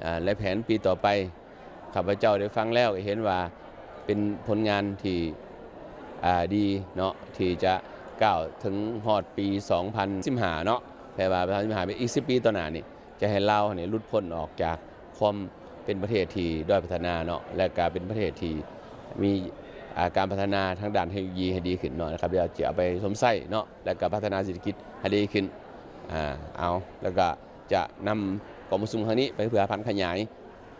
ອາ ແລະ ແຜນປີຕໍ່ໄປ. ຂ້າພະເຈົ້າໄດ້ຟັງແລ້ວກໍເຫັນວ່າເປັນຜົນງານທີ່ ອາ ດີເນາະ ທີ່ຈະກ້າວເຖິງຮອດປີສອງພັນສິບຫ້າເນາະ ແປວ່າສອງພັນສິບຫ້າ ເປັນອີກສິບປີຕໍ່ໜ້ານີ້ ຈະໃຫ້ລາວນີ້ຫຼຸດພົ້ນອອກຈາກຄວາມເປັນປະເທດທີ່ດ້ອຍພັດທະນາເນາະ ແລະ ກະເປັນປະເທດທີ່ມີ ອາ ການພັດທະນາທາງດ້ານເທັກໂນໂລຢີໃຫ້ດີຂຶ້ນເນາະ ແລະ ຂ້າພະເຈົ້າຈະເອົາໄປຊົມໃຊ້ເນາະ ແລະ ກະພັດທະນາເສດຖະກິດໃຫ້ດີຂຶ້ນ. ອາ ເອົາ ແລ້ວກະຈະນຳກອງປະຊຸມຄັ້ງນີ້ໄປເພື່ອຜັນຂະຫຍາຍ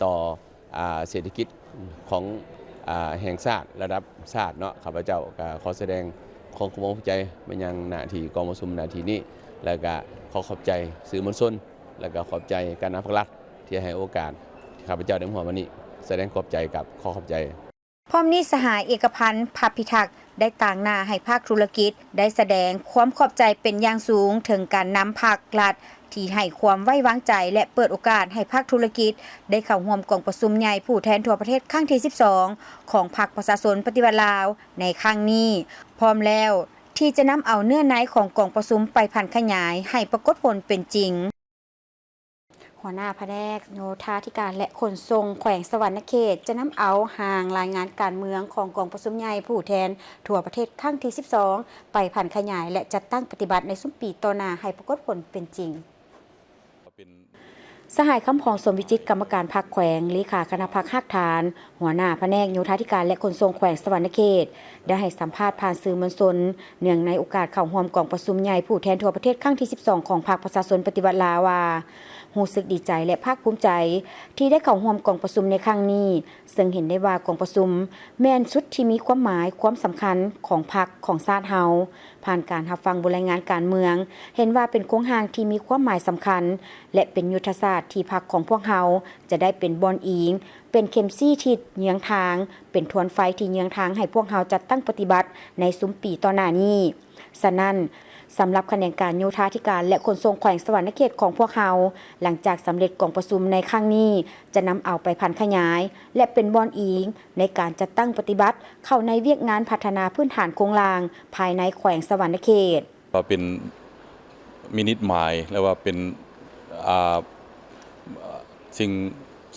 ຕໍ່ ອາ ເສດຖະກິດຂອງ ອາ ແຫ່ງຊາດ ລະດັບຊາດເນາະ. ຂ້າພະເຈົ້າກໍຂໍສະແດງຄວາມຂອບອົກຂອບໃຈມາຍັງໜ້າທີ່ກອງປະຊຸມໜ້າທີ່ນີ້ ແລ້ວກໍຂໍຂອບໃຈສື່ມວນຊົນ ແລ້ວກໍຂອບໃຈການນຳພັກລັດທີ່ໃຫ້ໂອກາດ ທີ່ຂ້າພະເຈົ້າໄດ້ມາຮ່ວມວັນນີ້. ສະແດງຂອບໃຈກັບ ຂໍຂອບໃຈ. ພ້ອມນີ້ ສະຫາຍເອກະພັນ ພັບພິທັກ ໄດ້ຕາງໜ້າໃຫ້ພາກທຸລະກິດ ໄດ້ສະແດງຄວາມຂອບໃຈເປັນຢ່າງສູງເຖິງການນຳພັກລັດ ທີ່ໃຫ້ຄວາມໄວ້ວາງໃຈ ແລະ ເປີດໂອກາດໃຫ້ພາກທຸລະກິດ ໄດ້ເຂົ້າຮ່ວມກອງປະຊຸມໃຫຍ່ຜູ້ແທນທົ່ວປະເທດຄັ້ງທີສິບສອງ ຂອງພັກປະຊາຊົນປະຕິວັດລາວໃນຄັ້ງນີ້ ພ້ອມແລ້ວທີ່ຈະນຳເອົາເນື້ອໃນຂອງກອງປະຊຸມໄປຜັນຂະຫຍາຍໃຫ້ປາກົດຜົນເປັນຈິງ. ຫົວໜ້າພະແນກໂຍທາທິການ ແລະ ຂົນສົ່ງແຂວງສະຫວັນນະເຂດ ຈະນຳເອົາຮ່າງລາຍງານການເມືອງຂອງກອງປະຊຸມໃຫຍ່ຜູ້ແທນທົ່ວປະເທດຄັ້ງທີສິບສອງ ໄປຜັນຂະຫຍາຍ ແລະ ຈັດຕັ້ງປະຕິບັດໃນຊຸມປີຕໍ່ໜ້າໃຫ້ປາກົດຜົນເປັນຈິງ. ສະຫາຍ ຄຳພອງ ສົມວິຈິດ ກຳມະການພັກແຂວງ, ເລຂາຄະນະພັກຮາກຖານ, ຫົວໜ້າພະແນກໂຍທາທິການ ແລະ ຂົນສົ່ງແຂວງສະຫວັນນະເຂດ ໄດ້ໃຫ້ສຳພາດຜ່ານສື່ມວນຊົນ ເນື່ອງໃນໂອກາດເຂົ້າຮ່ວມກອງປະຊຸມໃຫຍ່ຜູ້ແທນທົ່ວປະເທດຄັ້ງທີສິບສອງ ຂອງພັກປະຊາຊົນປະຕິວັດລາວວ່າ ຮູ້ສຶກດີໃຈ ແລະ ພາກພູມໃຈ ທີ່ໄດ້ເຂົ້າຮ່ວມກອງປະຊຸມໃນຄັ້ງນີ້, ເຊິ່ງເຫັນໄດ້ວ່າກອງປະຊຸມແມ່ນຊຸດທີ່ມີຄວາມໝາຍຄວາມສຳຄັນຂອງພັກຂອງຊາດເຮົາ. ຜ່ານການຮັບຟັງບົດລາຍງານການເມືອງ, ເຫັນວ່າເປັນໂຄງຮ່າງທີ່ມີຄວາມໝາຍສຳຄັນ ແລະ ເປັນຍຸດທະສາດທີ່ພັກຂອງພວກເຮົາຈະໄດ້ເປັນບ່ອນອີງ, ເປັນເຂັມຊີ້ທິດເຍືອງທາງ, ເປັນທວນໄຟທີ່ເຍືອງທາງໃຫ້ພວກເຮົາຈັດຕັ້ງປະຕິບັດໃນຊຸມປີຕໍ່ໜ້ານີ້. ສະນັ້ນ, ສຳລັບຂະແໜງການໂຍທາທິການ ແລະ ຂົນສົ່ງແຂວງສະຫວັນນະເຂດຂອງພວກເຮົາ, ຫຼັງຈາກສຳເລັດກອງປະຊຸມໃນຄັ້ງນີ້, ຈະນຳເອົາໄປຜັນຂະຫຍາຍ ແລະ ເປັນບ່ອນອີງໃນການຈັດຕັ້ງປະຕິບັດເຂົ້າໃນວຽກງານພັດທະນາພື້ນຖານໂຄງລ່າງພາຍໃນແຂວງສະຫວັນນະເຂດ. ວ່າເປັນມິນິດໝາຍ ແລະ ວ່າເປັນ ອ່າ ສິ່ງ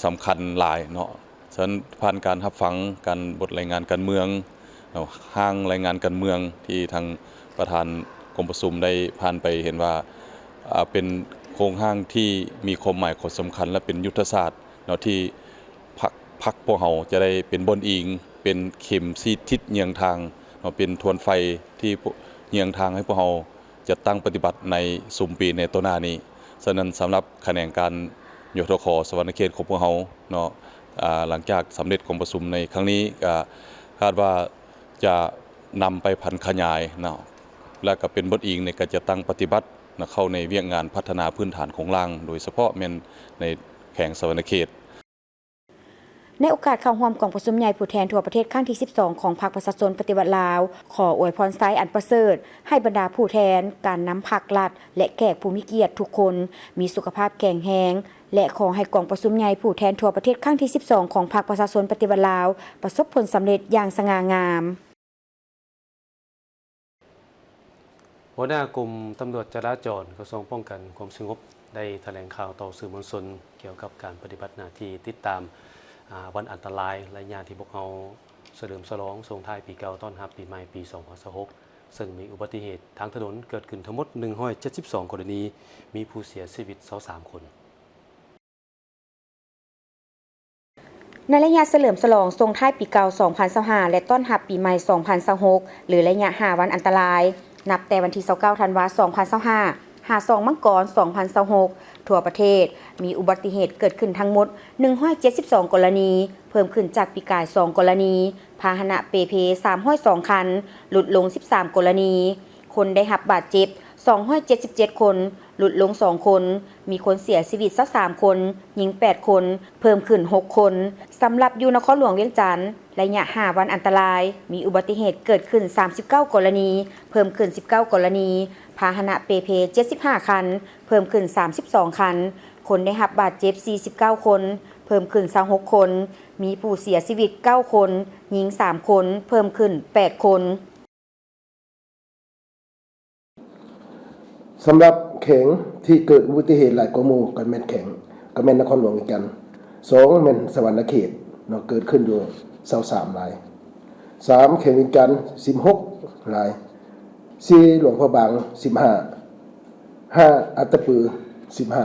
ສຳຄັນຫຼາຍເນາະ. ສະນັ້ນ ຜ່ານການຮັບຟັງການ ບົດລາຍງານການເມືອງເນາະ, ຮ່າງລາຍງານການເມືອງທີ່ທາງປະທານກອງປະຊຸມໄດ້ຜ່ານໄປ ເຫັນວ່າ ອ່າ ເປັນໂຄງຮ່າງທີ່ມີຄວາມໝາຍຄວາມສຳຄັນ ແລະ ເປັນຍຸດທະສາດເນາະ ທີ່ພັກ ພັກພວກເຮົາຈະໄດ້ເປັນບ່ອນອີງ, ເປັນເຂັມຊີ້ທິດເຍືອງທາງເນາະ, ເປັນທວນໄຟທີ່ເຍືອງທາງໃຫ້ພວກເຮົາ ຈັດຕັ້ງປະຕິບັດໃນຊຸມປີໃນຕໍ່ໜ້ານີ້. ສະນັ້ນ ສຳລັບຂະແໜງການ ຍທຂ ສະຫວັນນະເຂດຂອງພວກເຮົາເນາະ, ອາ ຫຼັງຈາກສຳເລັດກອງປະຊຸມໃນຄັ້ງນີ້ ກະຄາດວ່າຈະນຳໄປຜັນຂະຫຍາຍເນາະ ແລະ ກະເປັນບົດອີງໃນການຈັດຕັ້ງປະຕິບັດນະ ເຂົ້າໃນວຽກງານພັດທະນາພື້ນຖານໂຄງລ່າງ ໂດຍສະເພາະແມ່ນໃນແຂວງສະຫວັນນະເຂດ. ໃນໂອກາດເຂົ້າຮ່ວມກອງປະຊຸມໃຫຍ່ຜູ້ແທນທົ່ວປະເທດຄັ້ງທີສິບສອງ ຂອງພັກປະຊາຊົນປະຕິວັດລາວ, ຂໍອວຍພອນໄຊອັນປະເສີດໃຫ້ບັນດາຜູ້ແທນ, ການນຳພັກລັດ ແລະ ແຂກຜູ້ມີກຽດທຸກຄົນ ມີສຸຂະພາບແຂງແຮງ ແລະ ຂໍໃຫ້ກອງປະຊຸມໃຫຍ່ຜູ້ແທນທົ່ວປະເທດຄັ້ງທີສິບສອງ ຂອງພັກປະຊາຊົນປະຕິວັດລາວ ປະສົບຜົນສຳເລັດຢ່າງສະຫງ່າງາມ. ຫົວໜ້າກົມຕຳຫຼວດຈະລາຈອນ ກະຊວງປ້ອງກັນຄວາມສະຫງົບ ໄດ້ຖະແຫຼງຂ່າວຕໍ່ສື່ມວນຊົນ ກ່ຽວກັບການປະຕິບັດໜ້າທີ່ຕິດຕາມ ອາ ວັນອັນຕະລາຍ ໄລຍະທີ່ພວກເຮົາສະເຫຼີມສະຫຼອງສົ່ງທ້າຍປີເກົ່າ ຕ້ອນຮັບປີໃໝ່ປີສອງພັນຊາວຫົກ ເຊິ່ງມີອຸບັດຕິເຫດທາງຖະໜົນເກີດຂຶ້ນທັງໝົດໜຶ່ງຮ້ອຍເຈັດສິບສອງກໍລະນີ, ມີຜູ້ເສຍຊີວິດຊາວສາມຄົນ. ໃນໄລຍະສະເຫຼີມສະຫຼອງສົ່ງທ້າຍປີເກົ່າສອງພັນຊາວຫ້າ ແລະ ຕ້ອນຮັບປີໃໝ່ສອງພັນຊາວຫົກ ຫຼື ໄລຍະຫ້າວັນອັນຕະລາຍ, ນັບແຕ່ວັນທີຊາວເກົ້າທັນວາສອງພັນຊາວຫ້າ ຫາສອງມັງກອນສອງພັນຊາວຫົກ, ທົ່ວປະເທດມີອຸບັດຕິເຫດເກີດຂຶ້ນທັງໝົດໜຶ່ງຮ້ອຍເຈັດສິບສອງກໍລະນີ, ເພີ່ມຂຶ້ນຈາກປີກາຍສອງກໍລະນີ, ພາຫະນະເປເພສາມຮ້ອຍສອງຄັນ, ຫຼຸດລົງສິບສາມກໍລະນີ, ຄົນໄດ້ຮັບບາດເຈັບສອງຮ້ອຍເຈັດສິບເຈັດຄົນ, ຫຼຸດລົງສອງຄົນ, ມີຄົນເສຍຊີວິດຊາວສາມຄົນ, ຍິງແປດຄົນ, ເພີ່ມຂຶ້ນຫົກຄົນ. ສຳລັບຢູ່ນະຄອນຫຼວງວຽງຈັນ, ໄລຍະຫ້າວັນອັນຕະລາຍ ມີອຸບັດຕິເຫດເກີດຂຶ້ນສາມສິບເກົ້າກໍລະນີ, ເພີ່ມຂຶ້ນສິບເກົ້າກໍລະນີ, ພາຫະນະເປເພເຈັດສິບຫ້າຄັນ, ເພີ່ມຂຶ້ນສາມສິບສອງຄັນ, ຄົນໄດ້ຮັບບາດເຈັບສີ່ສິບເກົ້າຄົນ, ເພີ່ມຂຶ້ນຊາວຫົກຄົນ, ມີຜູ້ເສຍຊີວິດເກົ້າຄົນ, ຍິງສາມຄົນ, ເພີ່ມຂຶ້ນແປດຄົນ. ສຳລັບແຂວງທີ່ເກີດອຸບັດຕິເຫດຫຼາຍກວ່າໝູ່ກໍແມ່ນແຂວງ ກໍແມ່ນນະຄອນຫຼວງວຽງຈັນ, ສອງແມ່ນສະຫວັນນະເຂດເນາະ ເກີດຂຶ້ນຢູ່ຊາວສາມລາຍ, ສາມແຂວງວຽງຈັນສິບຫົກລາຍ, ສີ່ຫຼວງພະບາງສິບຫ້າ, ຫ້າອັດຕະປືສິບຫ້າ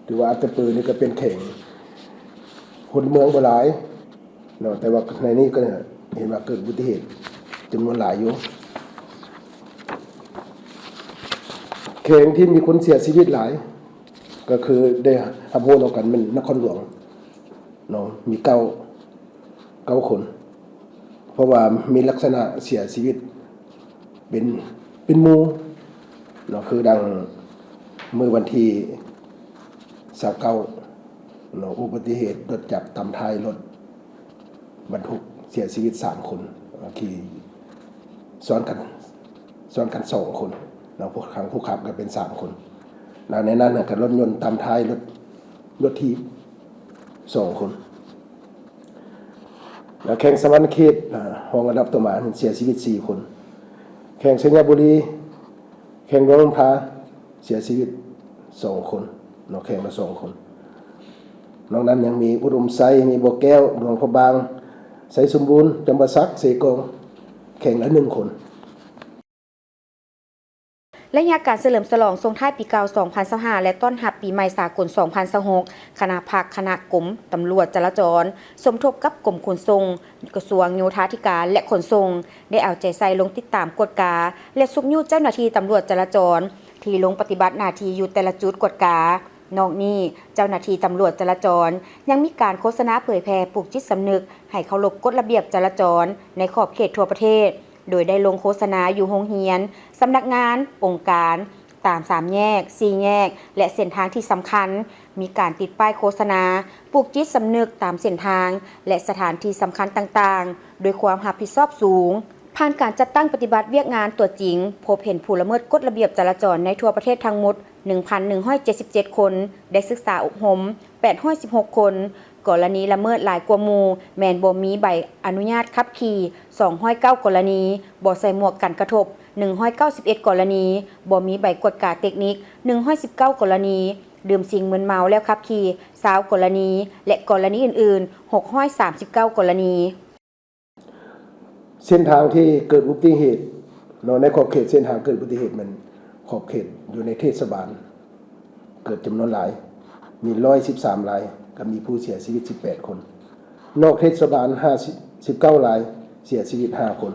ຖືວ່າອັດຕະປືນີ້ກໍເປັນແຂວງຄົນເມືອງບໍ່ຫຼາຍ ເນາະ ແຕ່ວ່າໃນນີ້ກໍເຫັນວ່າເກີດອຸບັດຕິເຫດຈຳນວນຫຼາຍຢູ່. ແຂວງທີ່ມີຄົນເສຍຊີວິດຫຼາຍ ກໍຄືໄດ້ຮັບຮູ້ນຳກັນແມ່ນນະຄອນຫຼວງເນາະ ມີເກົ້າ ເກົ້າຄົນ ເພາະວ່າມີລັກສະນະເສຍຊີວິດເປັນ ເປັນໝູ່ເນາະ ຄືດັ່ງມື້ວັນທີຊາວເກົ້າເນາະ ອຸບັດຕິເຫດລົດຈັກຕຳທ້າຍລົດບັນທຸກເສຍຊີວິດສາມຄົນ ຂີ່ຊ້ອນກັນ ຊ້ອນກັນສອງຄົນເນາະ ຜູ້ຂັບ ຜູ້ຂັບກໍເປັນສາມຄົນ ແລ້ວໃນນັ້ນກໍລົດຍົນຕຳທ້າຍລົດ ລົດຖີບສອງຄົນ. ແລ້ວແຂວງສະຫວັນນະເຂດ ອາ ຮອງອັນດັບຕໍ່ມາເສຍຊີວິດສີ່ຄົນ, ແຂວງໄຊຍະບູລີ, ແຂວງຫຼວງນ້ຳທາ ເສຍຊີວິດສອງຄົນເນາະ ແຂວງລະສອງຄົນ. ນອກນັ້ນຍັງມີອຸດົມໄຊ, ມີບໍ່ແກ້ວ, ຫຼວງພະບາງ, ໄຊສົມບູນ, ຈຳປາສັກ, ເຊກອງ ແຂວງລະໜຶ່ງຄົນ. ໄລຍະການສະເຫຼີມສະຫຼອງສົ່ງທ້າຍປີເກົ່າສອງພັນຊາວຫ້າ ແລະ ຕ້ອນຮັບປີໃໝ່ສາກົນສອງພັນຊາວຫົກ ຄະນະພັກຄະນະກົມຕຳຫຼວດຈະລາຈອນ ສົມທົບກັບກົມຂົນສົ່ງ, ກະຊວງໂຍທາທິການ ແລະ ຂົນສົ່ງ ໄດ້ເອົາໃຈໃສ່ລົງຕິດຕາມກວດກາ ແລະ ຊຸກຍູ້ເຈົ້າໜ້າທີ່ຕຳຫຼວດຈະລາຈອນ ທີ່ລົງປະຕິບັດໜ້າທີ່ຢູ່ແຕ່ລະຈຸດກວດກາ. ນອກນີ້, ເຈົ້າໜ້າທີ່ຕຳຫຼວດຈະລາຈອນຍັງມີການໂຄສະນາເຜີຍແຜ່ ປູກຈິດສຳນຶກໃຫ້ເຄົາລົບກົດລະບຽບຈະລາຈອນໃນຂອບເຂດທົ່ວປະເທດ, ໂດຍໄດ້ລົງໂຄສະນາຢູ່ໂຮງຮຽນ, ສຳນັກງານ, ອົງການ, ຕາມສາມແຍກ, ສີ່ແຍກ ແລະ ເສັ້ນທາງທີ່ສຳຄັນ, ມີການຕິດປ້າຍໂຄສະນາ, ປູກຈິດສຳນຶກຕາມເສັ້ນທາງ ແລະ ສະຖານທີ່ສຳຄັນຕ່າງໆ ດ້ວຍຄວາມຮັບຜິດຊອບສູງ. ຜ່ານການຈັດຕັ້ງປະຕິບັດວຽກງານຕົວຈິງ, ພົບເຫັນຜູ້ລະເມີດກົດລະບຽບຈະລາຈອນໃນທົ່ວປະເທດທັງໝົດ ໜຶ່ງພັນໜຶ່ງຮ້ອຍເຈັດສິບເຈັດຄົນ, ໄດ້ສຶກສາອົບຮົມ ແປດຮ້ອຍສິບຫົກຄົນ, ກໍລະນີລະເມີດຫຼາຍກວ່າໝູ່ ແມ່ນບໍ່ມີໃບອະນຸຍາດຂັບຂີ່ ສອງຮ້ອຍເກົ້າກໍລະນີ, ບໍ່ໃສ່ໝວກກັນກະທົບ ໜຶ່ງຮ້ອຍເກົ້າສິບເອັດກໍລະນີ, ບໍ່ມີໃບກວດກາເຕັກນິກ ໜຶ່ງຮ້ອຍສິບເກົ້າກໍລະນີ, ດື່ມສິ່ງມຶນເມົາແລ້ວຂັບຂີ່ ຊາວກໍລະນີ ແລະ ກໍລະນີອື່ນໆ ຫົກຮ້ອຍສາມສິບເກົ້າກໍລະນີ. ເສັ້ນທາງທີ່ເກີດອຸບັດຕິເຫດເນາະ ໃນຂອບເຂດເສັ້ນທາງເກີດອຸບັດຕິເຫດແມ່ນຂອບເຂດຢູ່ໃນເທດສະບານ ເກີດຈຳນວນຫຼາຍ ມີຮ້ອຍສິບສາມລາຍ ກໍມີຜູ້ເສຍຊີວິດສິບແປດຄົນ, ນອກເທດສະບານຫ້າສິບ ສິບເກົ້າລາຍ ເສຍຊີວິດຫ້າຄົນ.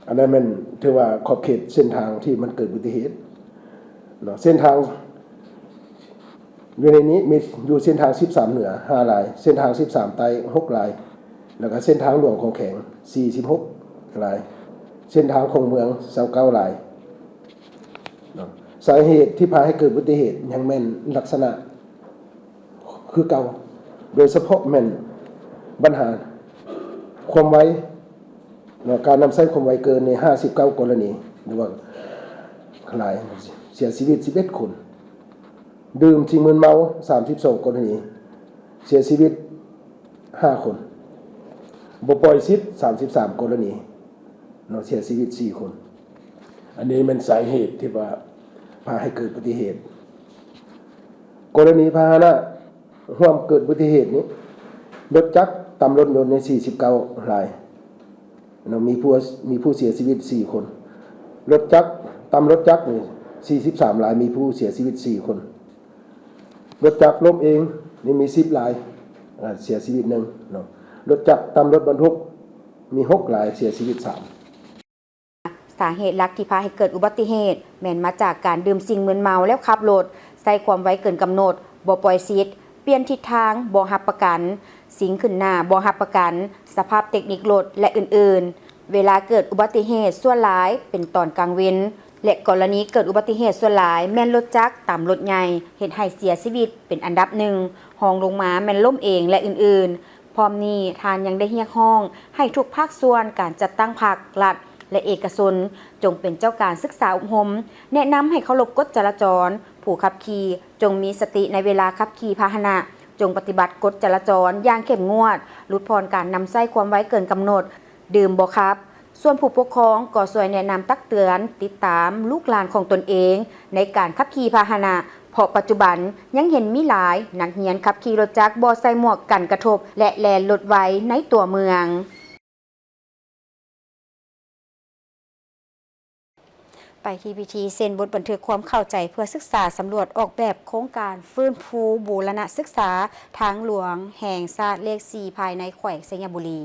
ອັນນັ້ນແມ່ນຖືວ່າຂອບເຂດເສັ້ນທາງທີ່ມັນເກີດອຸບັດຕິເຫດເນາະ ເສັ້ນທາງ ຢູ່ໃນນີ້ມີຢູ່ເສັ້ນທາງສິບສາມເໜືອຫ້າລາຍ, ເສັ້ນທາງສິບສາມໃຕ້ຫົກລາຍ ແລ້ວກໍເສັ້ນທາງຫຼວງຂອງແຂວງສີ່ສິບຫົກລາຍ, ເສັ້ນທາງຂອງເມືອງຊາວເກົ້າລາຍເນາະ. ສາເຫດທີ່ພາໃຫ້ເກີດອຸບັດຕິເຫດຍັງແມ່ນລັກສະນະຄືເກົ່າ, ໂດຍສະເພາະແມ່ນບັນຫາຄວາມໄວເນາະ, ການນຳໃຊ້ຄວາມໄວເກີນໃນຫ້າສິບເກົ້າກໍລະນີ ຫຼືວ່າຫຼາຍ, ເສຍຊີວິດສິບເອັດຄົນ. ດື່ມສິ່ງມຶນເມົາສາມສິບສອງກໍລະນີ, ເສຍຊີວິດຫ້າຄົນ, ບໍ່ປ່ອຍສິດສາມສິບສາມກໍລະນີເນາະ, ເສຍຊີວິດສີ່ຄົນ. ອັນນີ້ແມ່ນສາເຫດທີ່ວ່າພາໃຫ້ເກີດອຸບັດຕິເຫດ. ກໍລະນີພາຫະນະຮ່ວມເກີດອຸບັດຕິເຫດນີ້, ລົດຈັກຕຳລົດຍົນໃນສີ່ສິບເກົ້າລາຍ, ເນາະ ມີຜູ້ ມີຜູ້ເສຍຊີວິດສີ່ຄົນ. ລົດຈັກ ຕຳລົດຈັກນີ້ສີ່ສິບສາມລາຍ ມີຜູ້ເສຍຊີວິດສີ່ຄົນ. ລົດຈັກລົ້ມເອງນີ້ມີສິບລາຍ ເອີ ເສຍຊີວິດໜຶ່ງເນາະ. ລົດຈັກຕຳລົດບັນທຸກມີຫົກລາຍ ເສຍຊີວິດສາມ. ສາເຫດຫຼັກທີ່ພາໃຫ້ເກີດອຸບັດຕິເຫດ ແມ່ນມາຈາກການດື່ມສິ່ງມຶນເມົາແລ້ວຂັບລົດ, ໃຊ້ຄວາມໄວເກີນກຳນົດ, ບໍ່ປ່ອຍສິດ, ປ່ຽນທິດທາງ, ບໍ່ຮັບປະກັນ, ຊິງຂຶ້ນໜ້າ, ບໍ່ຮັບປະກັນ, ສະພາບເຕັກນິກລົດ ແລະ ອື່ນໆ. ເວລາເກີດອຸບັດຕິເຫດສ່ວນຫຼາຍເປັນຕອນກາງເວັນ ແລະ ກໍລະນີເກີດອຸບັດຕິເຫດສ່ວນຫຼາຍແມ່ນລົດຈັກຕຳລົດໃຫຍ່ ເຮັດໃຫ້ເສຍຊີວິດເປັນອັນດັບໜຶ່ງ, ຮອງລົງມາແມ່ນລົ້ມເອງ ແລະ ອື່ນໆ. ພ້ອມນີ້ທ່ານຍັງໄດ້ຮຽກຮ້ອງໃຫ້ທຸກພາກສ່ວນການຈັດຕັ້ງພັກ, ລັດ ແລະ ເອກະຊົນ ຈົ່ງເປັນເຈົ້າການສຶກສາອົບຮົມ, ແນະນຳໃຫ້ເຄົາລົບກົດຈະລາຈອນ, ຜູ້ຂັບຂີ່ຈົ່ງມີສະຕິໃນເວລາຂັບຂີ່ພາຫະນະ, ຈົ່ງປະຕິບັດກົດຈະລາຈອນຢ່າງເຂັ້ມງວດ, ຫຼຸດຜ່ອນການນຳໃຊ້ຄວາມໄວເກີນກຳນົດ, ດື່ມບໍ່ຂັບ. ສ່ວນຜູ້ປົກຄອງກໍຊ່ວຍແນະນຳຕັກເຕືອນ, ຕິດຕາມລູກຫຼານຂອງຕົນເອງໃນການຂັບຂີ່ພາຫະນະ, ເພາະປັດຈຸບັນຍັງເຫັນມີຫຼາຍນັກຮຽນຂັບຂີ່ລົດຈັກບໍ່ໃສ່ໝວກກັນກະທົບ ແລະ ແລ່ນລົດໄວໃນຕົວເມືອງ. ໄປທີ່ພິທີເຊັນບົດບັນທຶກຄວາມເຂົ້າໃຈເພື່ອສຶກສາສຳຫຼວດອອກແບບໂຄງການຟື້ນຟູບູລະນະສຶກສາທາງຫຼວງແຫ່ງຊາດເລກສີ່ ພາຍໃນແຂວງໄຊຍະບູລີ.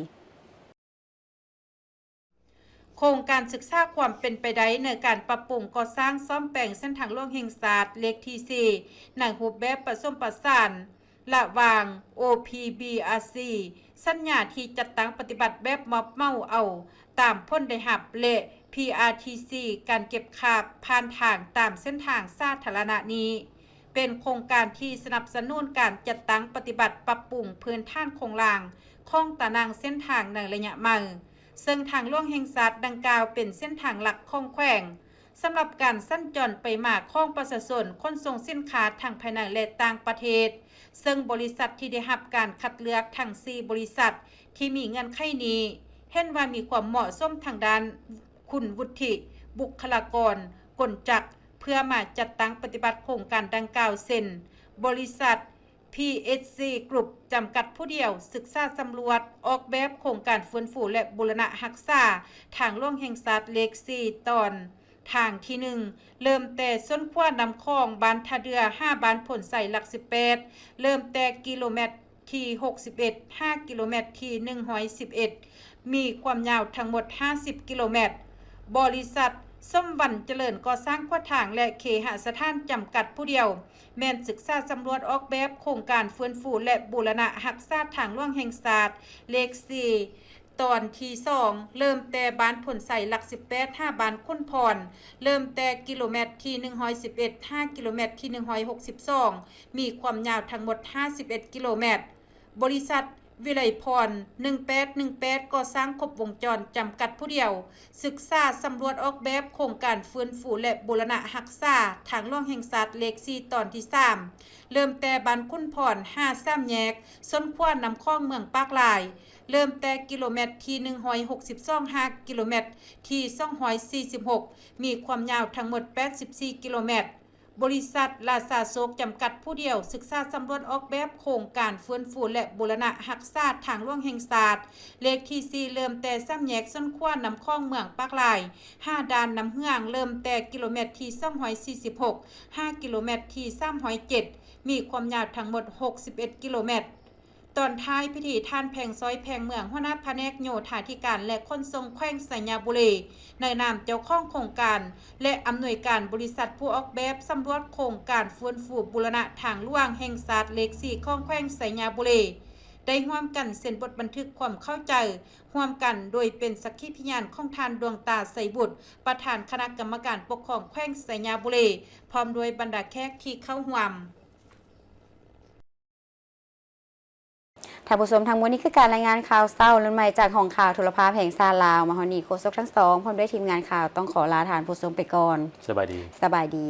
ໂຄງການສຶກສາຄວາມເປັນໄປໄດ້ໃນການປັບປຸງກໍ່ສ້າງສ້ອມແປງເສັ້ນທາງຫຼວງແຫ່ງຊາດເລກທີສີ່ ໃນຮູບແບບປະສົມປະສານລະຫວ່າງ ໂອພີບີອາຊີ ສັນຍາທີ່ຈັດຕັ້ງປະຕິບັດແບບມອບເໝົາເອົາຕາມຜົນໄດ້ຮັບ ແລະ ພີອາທີຊີ ການເກັບຄ່າຜ່ານທາງຕາມເສັ້ນທາງສາທາລະນະນີ້ ເປັນໂຄງການທີ່ສະໜັບສະໜູນການຈັດຕັ້ງປະຕິບັດປັບປຸງພື້ນຖານໂຄງລ່າງຂອງຕາໜ່າງເສັ້ນທາງໃນໄລຍະໃໝ່. ເຊິ່ງທາງຫຼວງແຫ່ງຊາດດັ່ງກ່າວເປັນເສັ້ນທາງຫຼັກຂອງແຂວງ ສຳລັບການສັນຈອນໄປມາຂອງປະຊາຊົນ, ຂົນສົ່ງສິນຄ້າທັງພາຍໃນ ແລະ ຕ່າງປະເທດ, ເຊິ່ງບໍລິສັດທີ່ໄດ້ຮັບການຄັດເລືອກທັງສີ່ບໍລິສັດທີ່ມີເງື່ອນໄຂນີ້ ເຫັນວ່າມີຄວາມເໝາະສົມທາງດ້ານຄຸນວຸດທິ, ບຸກຄະລາກອນ, ກົນຈັກ ເພື່ອມາຈັດຕັ້ງປະຕິບັດໂຄງການດັ່ງກ່າວ ເຊັ່ນ ບໍລິສັດ ພີເອັດຊີ ກຣຸບ ຈຳກັດຜູ້ດຽວ ສຶກສາສຳຫຼວດອອກແບບໂຄງການຟື້ນຟູ ແລະ ບູລະນະຮັກສາທາງຫຼວງແຫ່ງຊາດເລກສີ່ ຕອນທາງທີໜຶ່ງ ເລີ່ມແຕ່ສົ້ນຂົວນ້ຳຂອງບ້ານທ່າເດື່ອ ຫາບ້ານໂພນໄຊຫຼັກສິບແປດ ເລີ່ມແຕ່ກິໂລແມັດທີຫົກສິບເອັດ ຫາກິໂລແມັດທີໜຶ່ງຮ້ອຍສິບເອັດ ມີຄວາມຍາວທັງໝົດຫ້າສິບກິໂລແມັດ. ບໍລິສັດ ສົມວັນຈະເລີນ ກໍ່ສ້າງຂົວທາງ ແລະ ເຄຫະສະຖານ ຈຳກັດຜູ້ດຽວ ແມ່ນສຶກສາສຳຫຼວດອອກແບບໂຄງການຟື້ນຟູ ແລະ ບູລະນະຮັກສາທາງຫຼວງແຫ່ງຊາດເລກສີ່ ຕອນທີສອງ ເລີ່ມແຕ່ບ້ານໂພນໄຊຫຼັກສິບແປດ ຫາບ້ານຂຸນພອນ ເລີ່ມແຕ່ກິໂລແມັດທີໜຶ່ງຮ້ອຍສິບເອັດ ຫາກິໂລແມັດທີໜຶ່ງຮ້ອຍຫົກສິບສອງ ມີຄວາມຍາວທັງໝົດຫ້າສິບເອັດກິໂລແມັດ. ບໍລິສັດ ວິໄລພອນ ໜຶ່ງແປດໜຶ່ງແປດ ກໍ່ສ້າງຄົບວົງຈອນ ຈຳກັດຜູ້ດຽວ ສຶກສາສຳຫຼວດອອກແບບໂຄງການຟື້ນຟູ ແລະ ບູລະນະຮັກສາທາງຫຼວງແຫ່ງຊາດເລກສີ່ ຕອນທີສາມ ເລີ່ມແຕ່ບ້ານຂຸນພອນ ຫາສາມແຍກ ສົ້ນຂົວນ້ຳຂອງເມືອງປາກລາຍ ເລີ່ມແຕ່ກິໂລແມັດທີໜຶ່ງຮ້ອຍຫົກສິບສອງ ຫາກິໂລແມັດທີສອງຮ້ອຍສີ່ສິບຫົກ ມີຄວາມຍາວທັງໝົດແປດສິບສີ່ກິໂລແມັດ. ບໍລິສັດ ລາຊາໂຊກ ຈຳກັດຜູ້ດຽວ ສຶກສາສຳຫຼວດອອກແບບໂຄງການຟື້ນຟູ ແລະ ບູລະນະຮັກສາທາງຫຼວງແຫ່ງຊາດເລກທີສີ່ ເລີ່ມແຕ່ສາມແຍກສົ້ນຂົວນ້ຳຂອງເມືອງປາກລາຍ ຫາດ່ານນ້ຳເຫືອງ ເລີ່ມແຕ່ກິໂລແມັດທີສອງຮ້ອຍສີ່ສິບຫົກ ຫາກິໂລແມັດທີສາມຮ້ອຍເຈັດ ມີຄວາມຍາວທັງໝົດຫົກສິບເອັດກິໂລແມັດ. ຕອນທ້າຍພິທີ ທ່ານ ແພງຊອຍ ແພງເມືອງ ຫົວໜ້າພະແນກໂຍທາທິການ ແລະ ຂົນສົ່ງແຂວງໄຊຍະບູລີ ໃນນາມເຈົ້າຂອງໂຄງການ ແລະ ອຳນວຍການບໍລິສັດຜູ້ອອກແບບສຳຫຼວດໂຄງການຟື້ນຟູບູລະນະທາງຫຼວງແຫ່ງຊາດເລກສີ່ ຂອງແຂວງໄຊຍະບູລີ ໄດ້ຮ່ວມກັນເຊັນບົດບັນທຶກຄວາມເຂົ້າໃຈຮ່ວມກັນ ໂດຍເປັນສັກຂີພະຍານຂອງທ່ານ ດວງຕາ ໄຊບຸດ ປະທານຄະນະກຳມະການປົກຄອງແຂວງໄຊຍະບູລີ ພ້ອມດ້ວຍບັນດາແຂກທີ່ເຂົ້າຮ່ວມ. ທ່ານຜູ້ຊົມ, ທັງໝົດນີ້ຄືການລາຍງານຂ່າວເຊົ້າລຸ້ນໃໝ່ຈາກຫ້ອງຂ່າວໂທລະພາບແຫ່ງຊາດລາວ. ມາຮອດນີ້ໂຄສົກທັງສອງ ພ້ອມດ້ວຍທີມງານຂ່າວ ຕ້ອງຂໍລາທ່ານຜູ້ຊົມໄປກ່ອນ. ສະບາຍດີ. ສະບາຍດີ.